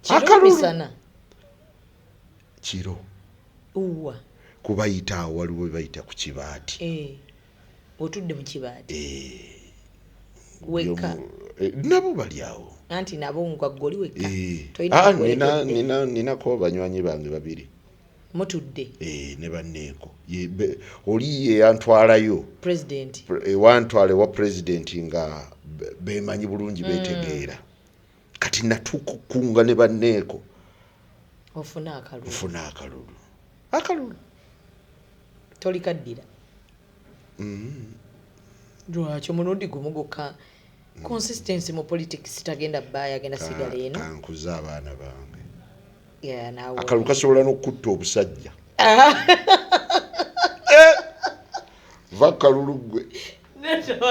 Kiro Akalulu. misana? Kiro. Uwa. Kubayita awo waliwo we bayita ku kibaati. Eh, otudde mu kibaati. Wekka? Nabo bali awo. Anti nabo nga ggwe oli wekka. Eh. Tolina Ah, kuwerekedde. ninako banywanyi bange babiri. Mutudde. Eh, ne banneeko. Oli ye yantwalayo. President. Ewantwala ewa pulezidenti nga bemanyi bulungi betegeera. Kati natuuka okukunga ne banneeko. Ofune akalulu. Nfuna akalulu. Akalulu. Tolikaddira. Lwaki omulundi gumu gwokka? Consistency mu politics tagenda bbaayo, agenda sigala eno. Kankuze abaana bange. Yeah, naawe. Akalulu kasobola n'okutta obusajja. Va kalulu gwe.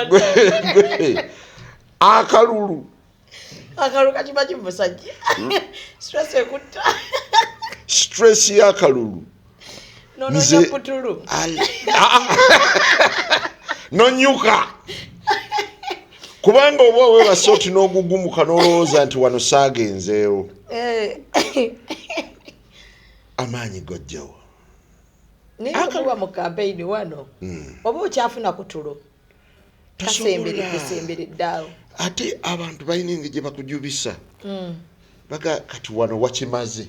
Gwe. Akalulu. Akalulu kakiba kimusajja. Stress ekutta. Stress y'akalulu. Nonoonya putulu. Nonyuka kubanga oba weebase oti n'ogugumuka n'olowooza nti wano saagenzeewo. Eh. Amaanyi gajjawa? Naye okuba mu kampeyini wano oba okyafuna ku tulo kasemberedde semberedde awo. Ate abantu balina engeri gye bakujubisa. Baga kati wano wakimaze,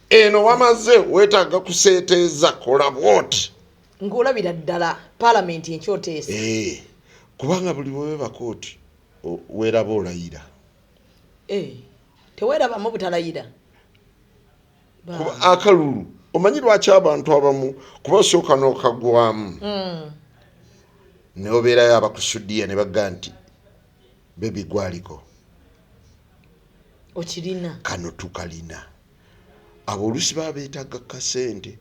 eno wamaze, weetaaga kuseeteeza, kola bwoti. Ng'olabira ddala paalamenti enkyoteesa. Eh, kubanga buli weweebaka oti weeraba olayira. Eh, teweerabamu butalayira. Kuba akalulu omanyi lwaki abantu abamu kuba osooka n'okagwamu neobeerayo abakusudiya ne baga nti bebi gwaliko. Okirina. Kano tukalina. Abo oluusi baba beetaaga kasente.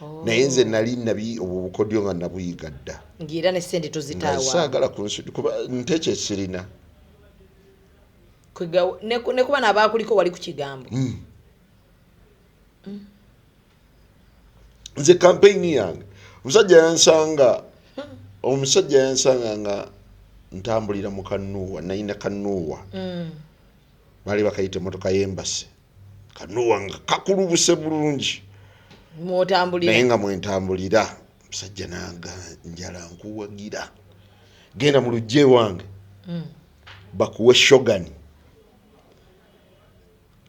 Oh. Naye nze nali nabi obwo obukodyo nga nabuyiga dda. Ng'era ne ssente Nga tozitaawa. saagala kunsudi kuba nte kyesirina. Ne kuba n'abaakuliko wali ku kigambo. Nze kampeyini yange omusajja yansanga nga ntambulira mu kanuwa, nalina kanuwa. Baali bakayita emotoka y'embase, kanuwa nga kakulubuse bulungi. Mw'otambulira. Naye nga mwentambulira, omusajja naga njala nkuwagira, genda mu lujja ewange bakuwe shogani,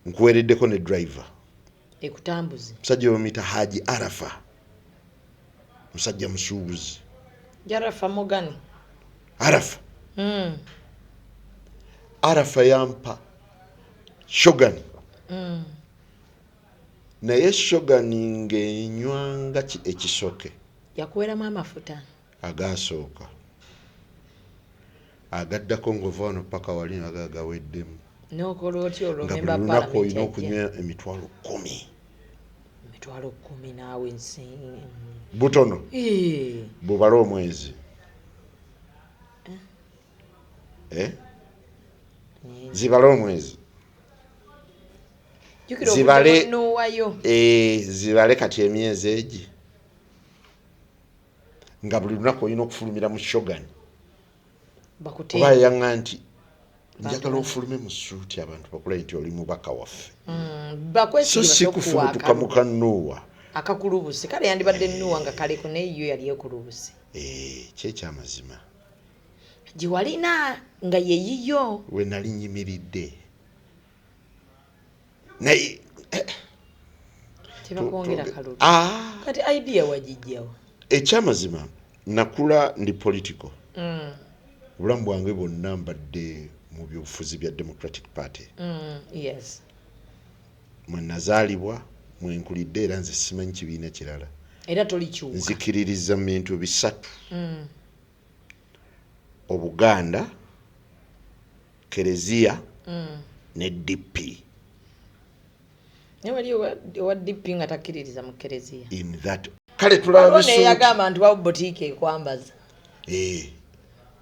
nkuweereddeko ne driver. Ekutambuze. Musajja bamuyita Haji Arafa, musajja musuubuzi. Jarafa Mogani. Arafa. Arafa yampa shogani. Naye shogani ng'enywanga ekisoke. Yakuweramu amafuta. Agasooka, agaddako ng'ova wano paka wali naga gaweddemu. N'okola otya olwo? Nga buli Memba lunaku olina paalamenti ajja. okunywa 10,000. 10,000 naawe nsi. Butono. Eh, Bubale omwezi. Eh? Zibale omwezi. Jjukira Zibale okujja n'owayo. Zibale kati emyezi egi nga buli lunaku olina okufulumira mu shogan. Bakuteeka. Oba yaŋŋa nti njagala ofulume mu suuti abantu bakulabe nti oli mubaka waffe. So Bakwesige si batya okuwa kufubutuka akalulu. mu kanuwa. Akakulubuse kale yandibadde nuwa nga kaleko, naye yo yali ekulubuse. Kyekyamazima. Gye walina nga yeyiyo. We nali nyimiridde naye Tebakwongera kalulu. Ah. Kati idea wagijjawa? Ekyamazima nakula ndi political. Obulamu bwange bwonna mbadde mu byobufuzi bya Democratic Party. Mwe nazaalibwa, mwenkulidde, era nze simanyi kibiina kirala. Era tolikyuka. Nzikiririza mu bintu bisatu: Obuganda, Kereziya ne DP. Naye wali owa DP nga takkiririza mu kereziya. In that kale tulaba Waliwo bisuuti. neyagamba nti wawo botiika ekwambaza.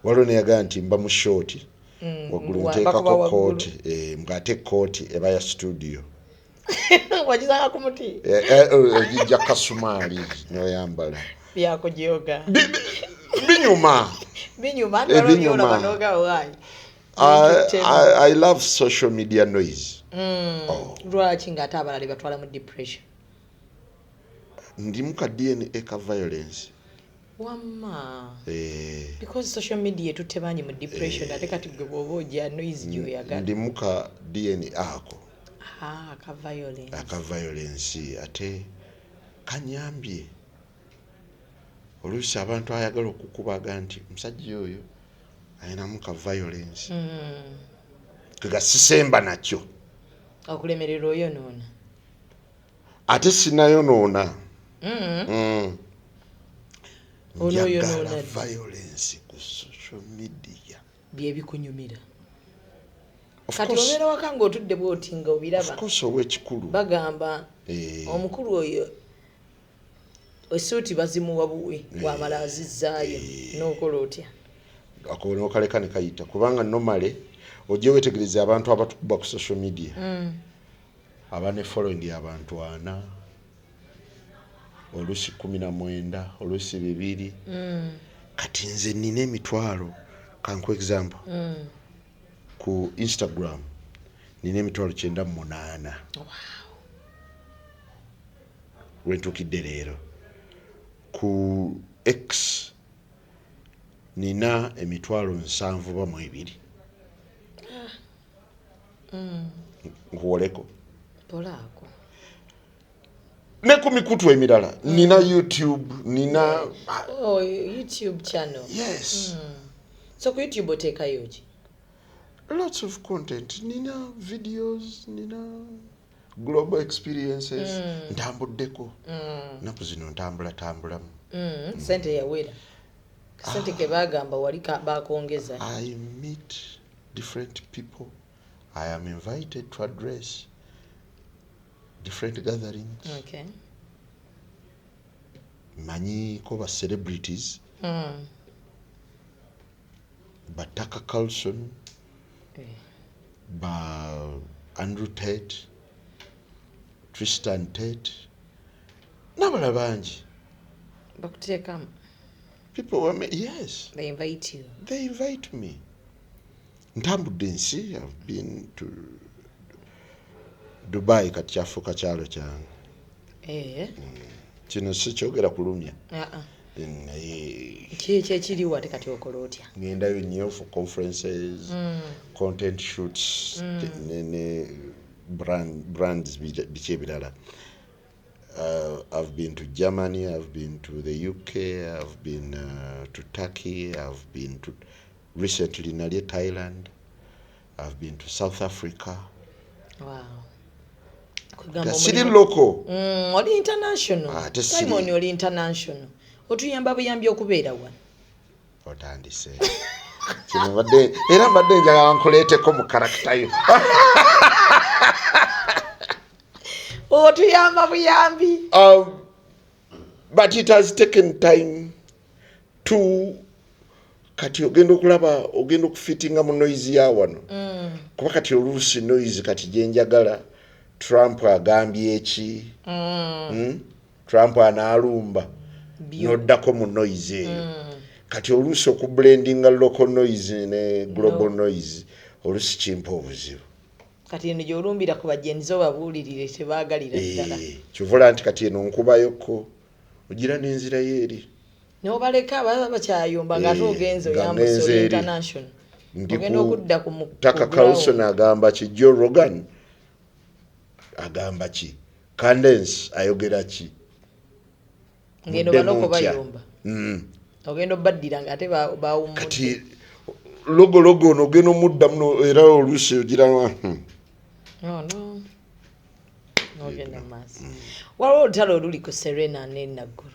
Waliwo neyagamba nti mba mu shooti waggulu bakuba nteekako waggulu. kooti, ng'ate kooti eba ya studio. Wagisanga ku muti. Ogijja kasumaali noyambala. Byakujoga. Binyuma. Binyuma. Binyuma. Binyuma. I love social media noise. Oh. Lwaki ng'ate abalala batwala mu depression? Ndimu ka DNA ka violence. Wamma, because social media etutte bangi mu depression, ate kati gwe bw'oba ojja noise gy'oyagala. Ndimu ka DNA ako. Ah, aka violence. Aka violence ate kanyambye. Oluusi abantu ayagala okukubaga nti omusajja oyo alinamu ka violence. Kegasisemba nakyo. Okulemererwa oyonoona. Ate sinayonoona. Ono Njagala oyonoona ddi? violence ku social media. Byebikunyumira. Of Kati course. obeera waka ng'otudde bw'oti nga obiraba. Of course, ow'ekikulu. Bagamba omukulu oyo esuuti bazimuwa buwi, bw'amala azizzaayo, n'okola otya? Ako nokaleka ne kayita, kubanga normally ojje weetegereza abantu abatukuba ku social media aba ne following abantu 40, oluusi 19, oluusi 2. Kati nze nina emitwalo, kanku example, ku Instagram nina emitwalo 98 lwentuukidde leero. Ku X nina emitwalo 72. Nkuwoleko. Polaako. Ne ku mikutu emirala nina YouTube, nina Oh, YouTube channel. Yes. So ku YouTube oteekayo ki? Lots of content. Nina videos, nina global experiences. Ntambuddeko. Nnaku zino ntambula tambulamu. Sente yawera, sente ke bagamba wali bakongeza. I meet different people. I am invited to address different gatherings. Manyiko ba celebrities, ba Tucker Carlson, ba Andrew Tate, Tristan Tate n'abalala bangi. Bakuteekamu. People were yes. They invite you. They invite me. Ntambudde ensi. I've been to Dubai, kati kyafuuka kyalo kyange. Kino si kyogera kulumya. Ah, ah. Naye Ki ekiriwo ate kati okola otya? Ngendayo nnyo for conferences, content shoots, ne brands, biki ebirala. I've been to Germany, I've been to the UK, I've been to Turkey, I've been to, recently nali e Thailand, I've been to South Africa. Wow. Kugamba Siri omulimu- local. Oli international. Ate siri- Simon, oli international, otuyamba buyambi okubeera wano. Otandise. Kino mbadde era mbadde njagala nkuleeteko mu karakita yo. Otuyamba buyambi. But it has taken time to kati ogenda okulaba ogenda okufitinga mu noise ya wano, kuba kati oluusi noise kati gyenjagala Trump agambye ki? Trump anaalumba, noddako mu noise eyo. Kati oluusi okublendinga local noise ne global noise oluusi kimpa obuzibu. Kati eno gyolumbira ku bajenzi obabuulirire, tebaagalira ddala. Kyovula nti kati eno nkubayoko, ogira n'enzirayo eri. Nobaleka baba bakyayomba ngaate ogenze nga oyambuse ngenze oli eri. international. Ndi Ogenda ku okudda ku Tucker ku Carlson ground. agamba ki, Joe Rogan agamba ki, Candace ayogera ki. Ngeno Muddemu banoko ntya? bayomba. Ogenda obaddira ng'ate bawummudde. Kati logologo ono ogenda omuddamu era oluusi ogira Oh, no. Ogenda mu maaso. Waliwo olutalo oluli ku Serena ne Naggulu,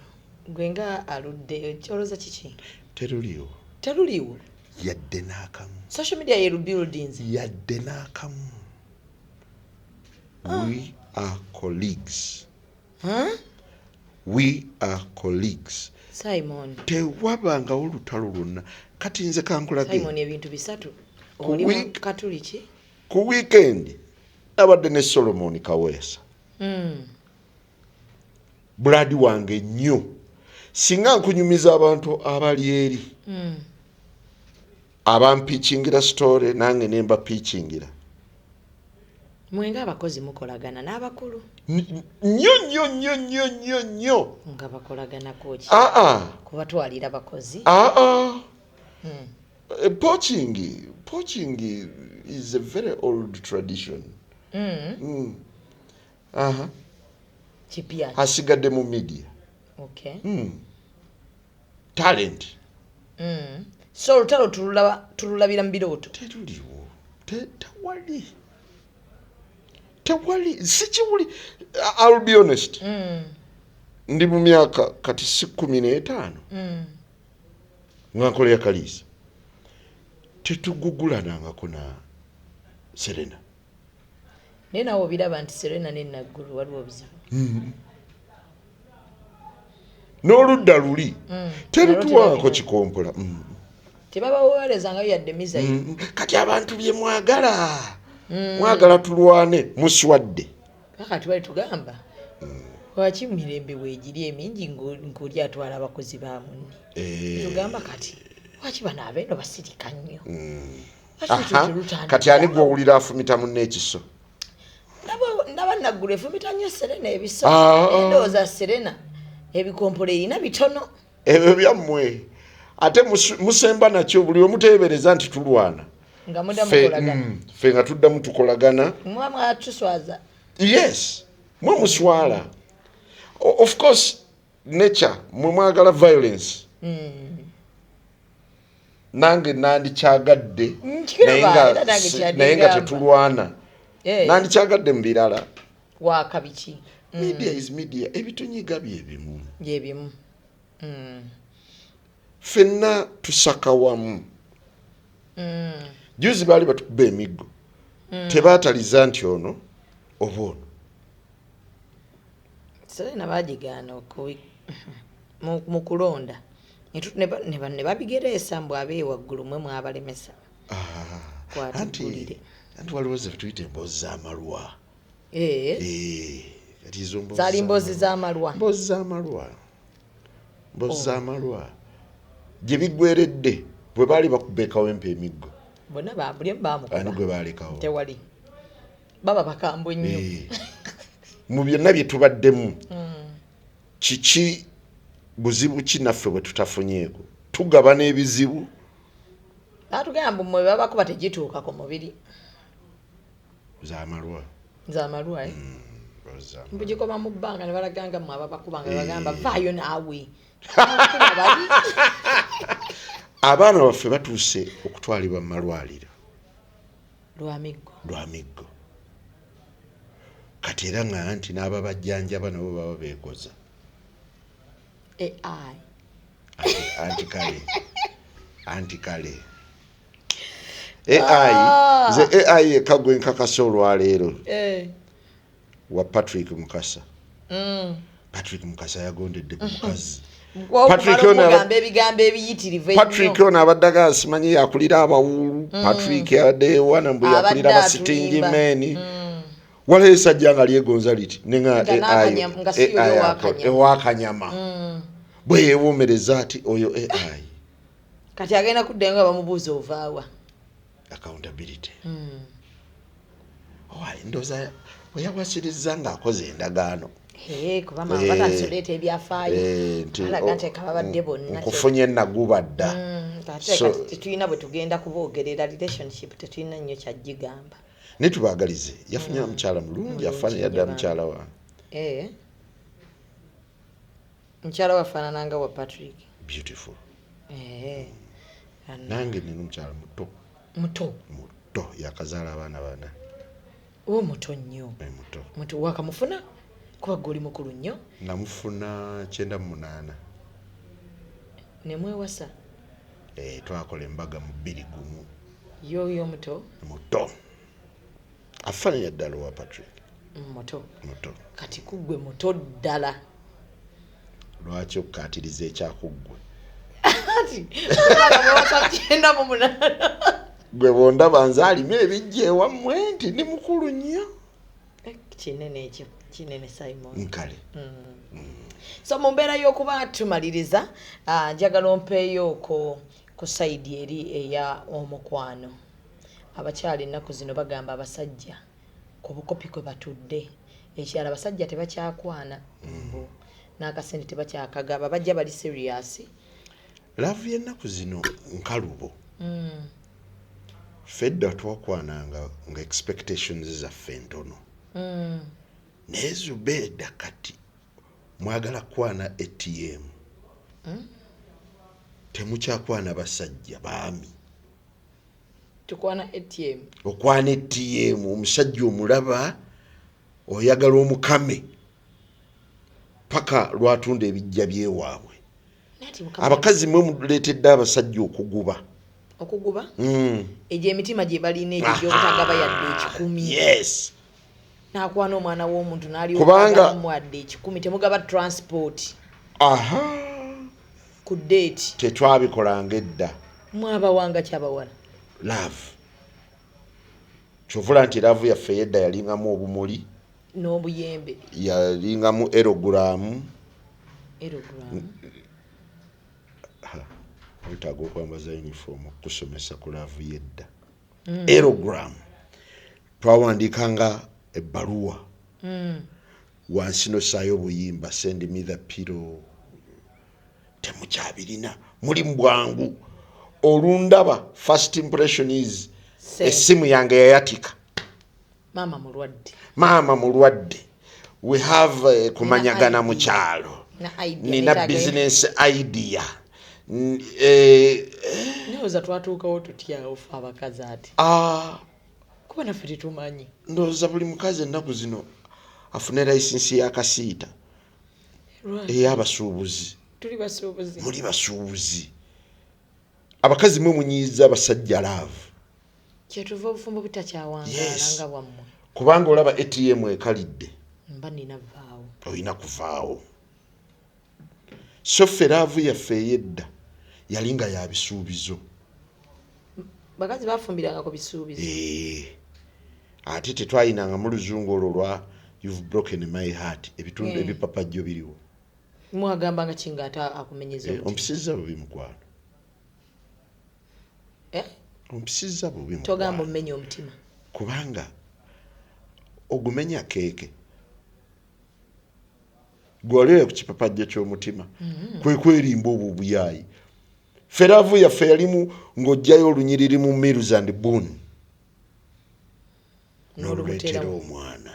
gwe nga aludde, kyolooza kiki? Teruliiwo. Teruliiwo? Yadde n'akamu. Social media ye buildings. Yadde n'akamu. We are colleagues. Huh? We are colleagues. Simon. Tewabangawo olutalo lwonna. Kati nze kankulage. Simon, ebintu bisatu. Ku Oli mu katuliki. Ku weekend nabadde ne Solomon Kaweesa, buladi wange nnyo. Singa nkunyumiza abantu abali eri abampikingira story, nange nemba pikingira. Mwenga abakozi mukolagana n'abakulu? Nnyo nnyo nnyo nnyo nnyo nnyo. Nga bakolaganako ki? Aa. Kubatwalira bakozi? Aa. Poaching is a very old tradition. Aha. Kipya ki? Asigadde mu media. Okay. Talent. So olutalo tululabira mu birooto? Teruliwo. Tewali, tewali, sikiwuli. I'll be honest, ndi mu myaka kati si 15 nga nkolera Kaliisa, tetugugulanangako na Serena. Naye nawe obiraba nti Serena ne Naggulu waliwo obuzibu? N'oludda luli terutuwaako Nalwo. kikompola. Tebabaweerezangayo yadde missile? Kati abantu bye mwagala, mwagala tulwane, muswadde. Kakati bali tugamba, lwaki mirembe weegiri emingi ng'oli atwala abakozi ba munne? Tugamba kati lwaki bano abeeno basirika nnyo? Lwaki ekyo Aha, terutandika? Kati ani gwowulira afumita munne ekiso? Ndaba Naggulu efumita nnyo Serena ebiso. Ah, ah. Endowooza Serena ebikompola erina bitono. Ebyo byammwe, ate musemba nakyo buli omuteebereza nti tulwana. Nga mudda mukolagana. Ffe nga tuddamu tukolagana. Muba mwatuswaza. Yes, mwe muswala. Of course nature mwe mwagala violence. Nange nandikyagadde, Nkiraba, naye nga era nange kyadde naye nga ngamba. tetulwana. Nandikyagadde mu birala. Waka biki? Media is media, ebitunyiga byebimu. Byebimu. Ffenna tusaka wamu. Juzi baali batukuba emiggo, tebaataliza nti ono oba ono. Serena bagigaana mu kulonda. Ne babigereesa mbu abeewaggulu mwe mwabalemesa. Kwatugulire. Anti waliwo ze tuyita emboozi z'amalwa. Kati ezo mboozi Zaali mboozi z'amalwa. Mboozi z'amalwa, mboozi Oh. z'amalwa gye biggweredde bwe baali bakuba ekawempe emiggo. Bonna buli omu baamukuba. Ani gwe baalekawo? Tewali, baba bakambwe nnyo. Mu byonna bye tubaddemu, kiki buzibu ki naffe bwe tutafunyeeko? Tugabana ebizibu. Baatugamba mbu mmwe babakuba tegituuka ku mubiri. Z'amalwa. Z'amalwa, eh? Mboozi z'amalwa. Mbugikoma mu bbanga ne balaga nga mmwe ababakuba nga bagamba vaayo naawe. Abakuba bali. Abaana baffe batuuse okutwalibwa mu malwaliro lwa miggo. Lwa miggo. Kati era nga nti n'ababajjanjaba nabo baba beekoza. AI. Anti kale, anti kale AI. Nze AI yekka gwe nkakasa olwaleero wa Patrick Mukasa. Patrick Mukasa yagondedde ku mukazi. Patrick Okumala ono okugamba ebigambo ebiyitirivu ennyo. Patrick ono abadde agasimanyi yakulira abawuulu. Patrick abadde wana mbu Abadde yakulira abasitingi atulimba. meeni. Waliwo esajja nga lyegonza liti nenga Nga n'akanyama- nga si yoyo ow'akanyama. ewakanyama bwe yeewoomereza ati oyo AI. Kati agenda kuddayo nga bamubuuza ovaawa. Accountability. Owaaye, ndowooza bwe yawasirizza ng'akoze endagaano. Eh, kuba mama batandise oleeta ebyafaayo. Nti Balaga nti kababadde bonna. Nkufunye naguba dda. Ate So- kati tetulina bwe tugenda kuboogerera relationship, tetulina nnyo kyagigamba. Naye tubaagalize, yafunye omukyala mulungi, afaananira ddala mukyala wange. Eh. Mukyala wafaanana nga wa Patrick. Beautiful. Eh. Nange nina omukyala muto. Muto? Muto, yakazaala abaana bana. O muto nnyo. Muto. Muto wakamufuna kuba gwe oli mukulu nnyo. Namufuna 98. Nemwewasa? Eh, twakola embaga mu 2001. Yoyo muto? Muto, afaananira ddala owa Patrick. Muto. Muto. Kati kuggwe muto ddala. Lwaki okukaatiriza ekyakuggwe? Ati kubanga mwewasa 98. Gwe bwondaba nze alima ebijja ewammwe nti ndi mukulu nnyo. Kinene ekyo, kinene, Simon. Nkale. So mu mbeera y'okuba tumaliriza, njagala ompeeyooko ku side eri eya omukwano. Abakyala ennaku zino bagamba abasajja ku bukopi kwe batudde. Ekirala, abasajja tebakyakwana, mbu n'akasente tebakyakagaba, bajja bali serious. Love y'ennaku zino nkalubo. Ffe edda twakwananga nga expectations zaffe ntono. Naye Zubeeda, kati mwagala kwana ATM. Temukyakwana basajja baami. Tukwana ATM. Okwana ATM, omusajja omulaba oyagala omukame paka lwatunda ebijja byewaabwe. Nati Mukama- Abakazi mwe muleetedde abasajja okuguba. Okuguba? Egyo emitima gye balina, egyo gy'obutagaba yadde 100. Yes. N'akwana omwana w'omuntu Kubanga- n'alyowadde 100, temugaba transport Aha. ku date. Tetwabikolanga edda. Mwabawanga kyabawala? Love, kyovula nti love yaffe yedda yalingamu obumuli. N'obuyembe. Yalingamu erogulamu. Erogram? Wetaaga okwambaza uniform okusomesa ku love yedda. Aerogram, twawandiikanga ebbaluwa, wansi nosaayo obuyimba, "Send me the pillow." Temukyabirina, muli mu bwangu. Olundaba, first impression is Send. Essimu yange yayatika. Maama mulwadde. Maama mulwadde. We have kumanyagana mu kyalo. Na idea. Nina Neetaaga- business idea. Ndowooza twatuukawo tutya ofe abakazi ati? Ah, kuba naffe tetumanyi. Ndowooza buli mukazi ennaku zino afune layisinsi y'akasiita. Lwaki? Ey'abasuubuzi. Tuli basuubuzi. Muli basuubuzi. Abakazi mwe munyiiza abasajja love. Kyetuva obufumbo butakyawangaala. Yes. Nga bwammwe. Kubanga olaba ATM ekalidde. Mba nina vaawo. Olina kuvaawo. So ffe love yaffe ey'edda yali nga ya bisuubizo. Bakazi bafumbiranga ku bisuubizo. Eh, ate tetwayinanga mu luzungu olwo lwa "You've broken my heart", ebitundu ebipapajjo biriwo. Mwagambanga kinga ate akumenyeza omutima? Ompisizza bubi, mukwano. Eh? Ompisizza bubi, mukwano. Togamba omumenya omutima. Kubanga ogumenya keeke gwolere ku kipapajjo ky'omutima. Kwe kwerimba obwo obuyaayi. Ffe love yaffe yalimu ng'ojjayo olunyiriri mu Mills and Boon n'oluleetera N'olumuteeramu. omwana.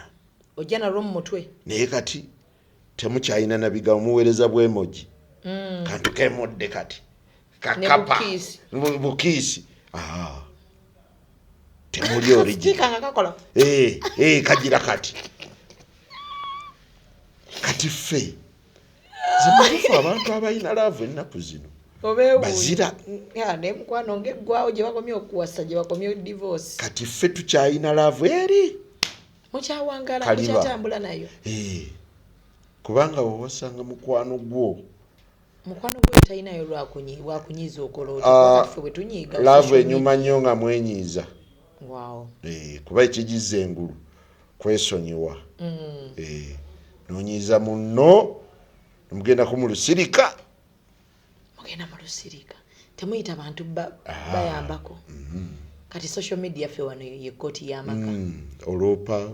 Ojja nalwo mu mutwe. Naye kati temukyalina na bigambo, muweereza bw emoji. Kantu kemodde kati kakapa. Ne bukiisi. Bukiisi. Aha. Temuli origin. Sikiika nga kakola. Eh, eh, kagira kati kati ffe zemutufu abantu abalina love ennaku zino bazira. Obeewuunya naye mukwano ng'eggwawo gye bakomye okuwasa, gye bakomye divorce. Kati ffe tukyalina love eri. Mukyawangala. Kaliba. Mukyatambula nayo. Eh, kubanga wewasanga mukwano gwo. Mukwano gwe talinayo lwakunyiiza okola otya? Ah, Kubanga ffe bwe tunyiiga love social enyuma nnyo nga mwenyiiza. media. Wow. Eh, kuba ekigiza engulu Kwesonyiwa. Eh, nonyiiza munno nemugendako mu lusirika. Mugenda mu lusirika, temuyita bantu bayambako. Kati social media ffe wano ye kkooti y'amaka. Olwopa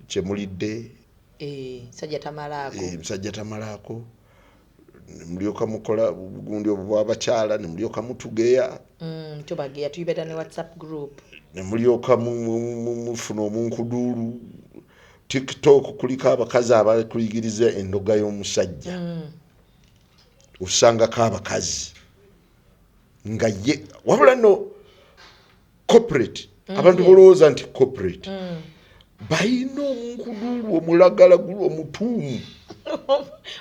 kyemulidde. Eh, sajja tamalaako. Eh, musajja tamalaako, nemulyoka mukola bugundi obwo bwabakyala, nemulyoka mutugeya. Tubageya, tuyibeera ne WhatsApp group. Nemulyoka mufuna omunkuduulu. TikTok kuliko abakazi abakuyigiriza endoga y'omusajja. Osangako abakazi nga ye wabula no corporate, abantu bolowooza nti corporate balina omunkuduulu omulagalagulu omutuumu.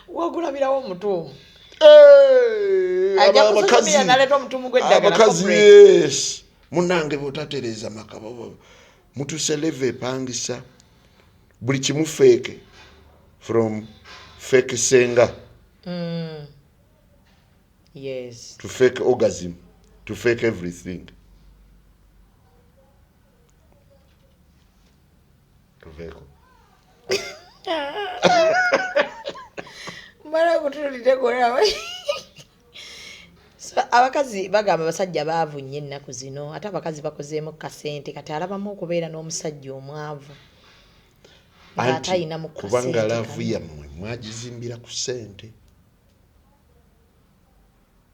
Wagulabirawo omutuumu. Eh, Ajja aba- ku social abakazi media n'aleeta omutuumu gw'eddagala, abakazi corporate. Yes, munange bwotatereeza maka, mutuse level epangisa buli kimu fake, from fake senga to fake orgasm to fake everything. Tuveeko. Mala kutulire golaba. So, abakazi bagamba abasajja baavu nnyo ennaku zino, ate abakazi bakozeemu kasente, kati alabamu okubeera n'omusajja omwavu ng'ate Anti ayina mu kubanga kasente love kano. yammwe mwagizimbira ku ssente.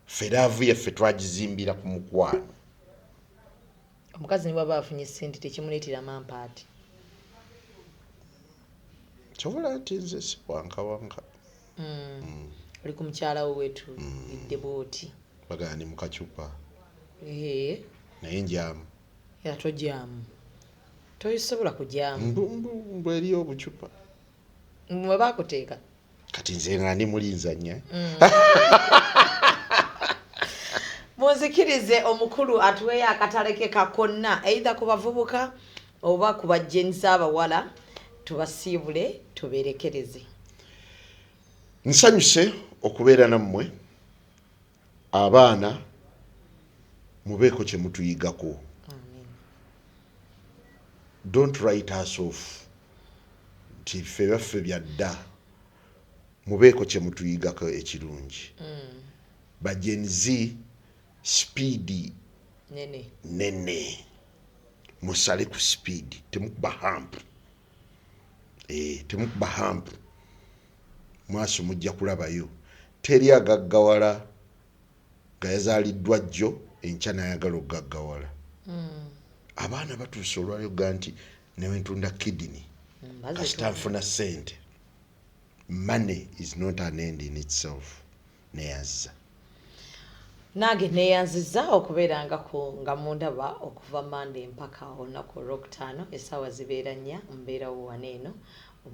Ffe love yaffe twagizimbira ku mukwano. Omukazi ne bwaba afunye ssente tekimuleetera mampaati. Kyobola nti nze si wankawanka. Oli ku mukyala wo weetulidde bwoti. Bagamba ni mukacupa. Ee, naye njamu. Era tojaamu, tosobola kujaamu. Mbu eriyo obucupa. Mwe bakuteeka. Kati nze nga ndi mulinzanya. Munzikirize omukulu atuweeyo akatale ke kakonna, either ku bavubuka oba ku bajjenzi abawala, tubasiibule tubeerekereze. Nsanyuse okubeera nammwe abaana, mubeeko kye mutuyigako. Don't write us off nti ffe baffe byadda. Mubeeko kye mutuyigako ekirungi. Ba Gen Z, speed nene. Nene, musale ku speed, temukuba hump. Eh, temukuba hump mwaso, mujja kulabayo. Teri agaggawala nga yazaaliddwa jjo enkya nayagala okugaggawala. Abaana batuuse olwaliro ga nti newentunda kidney kasita nfuna ssente. Money is not an end in itself. Neyazza. Nange neeyanziza okubeerangako nga mundaba okuva Mande mpaka olunaku olwokutaano, essaawa zibeera 4, mbeerawo wano eno.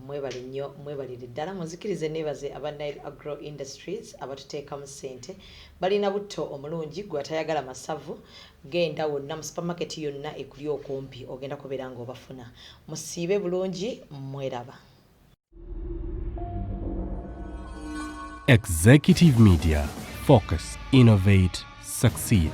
Mwebale nnyo, mwebalire ddala. Munzikirize neebaze aba Nile Agro Industries abatuteekamu ssente. Balina butto omulungi, gwe atayagala masavu, genda wonna mu supermarket yonna ekuli okumpi, ogenda kubeera ng'obafuna. Musiibe bulungi, mweraba. Executive Media. Focus, innovate, succeed.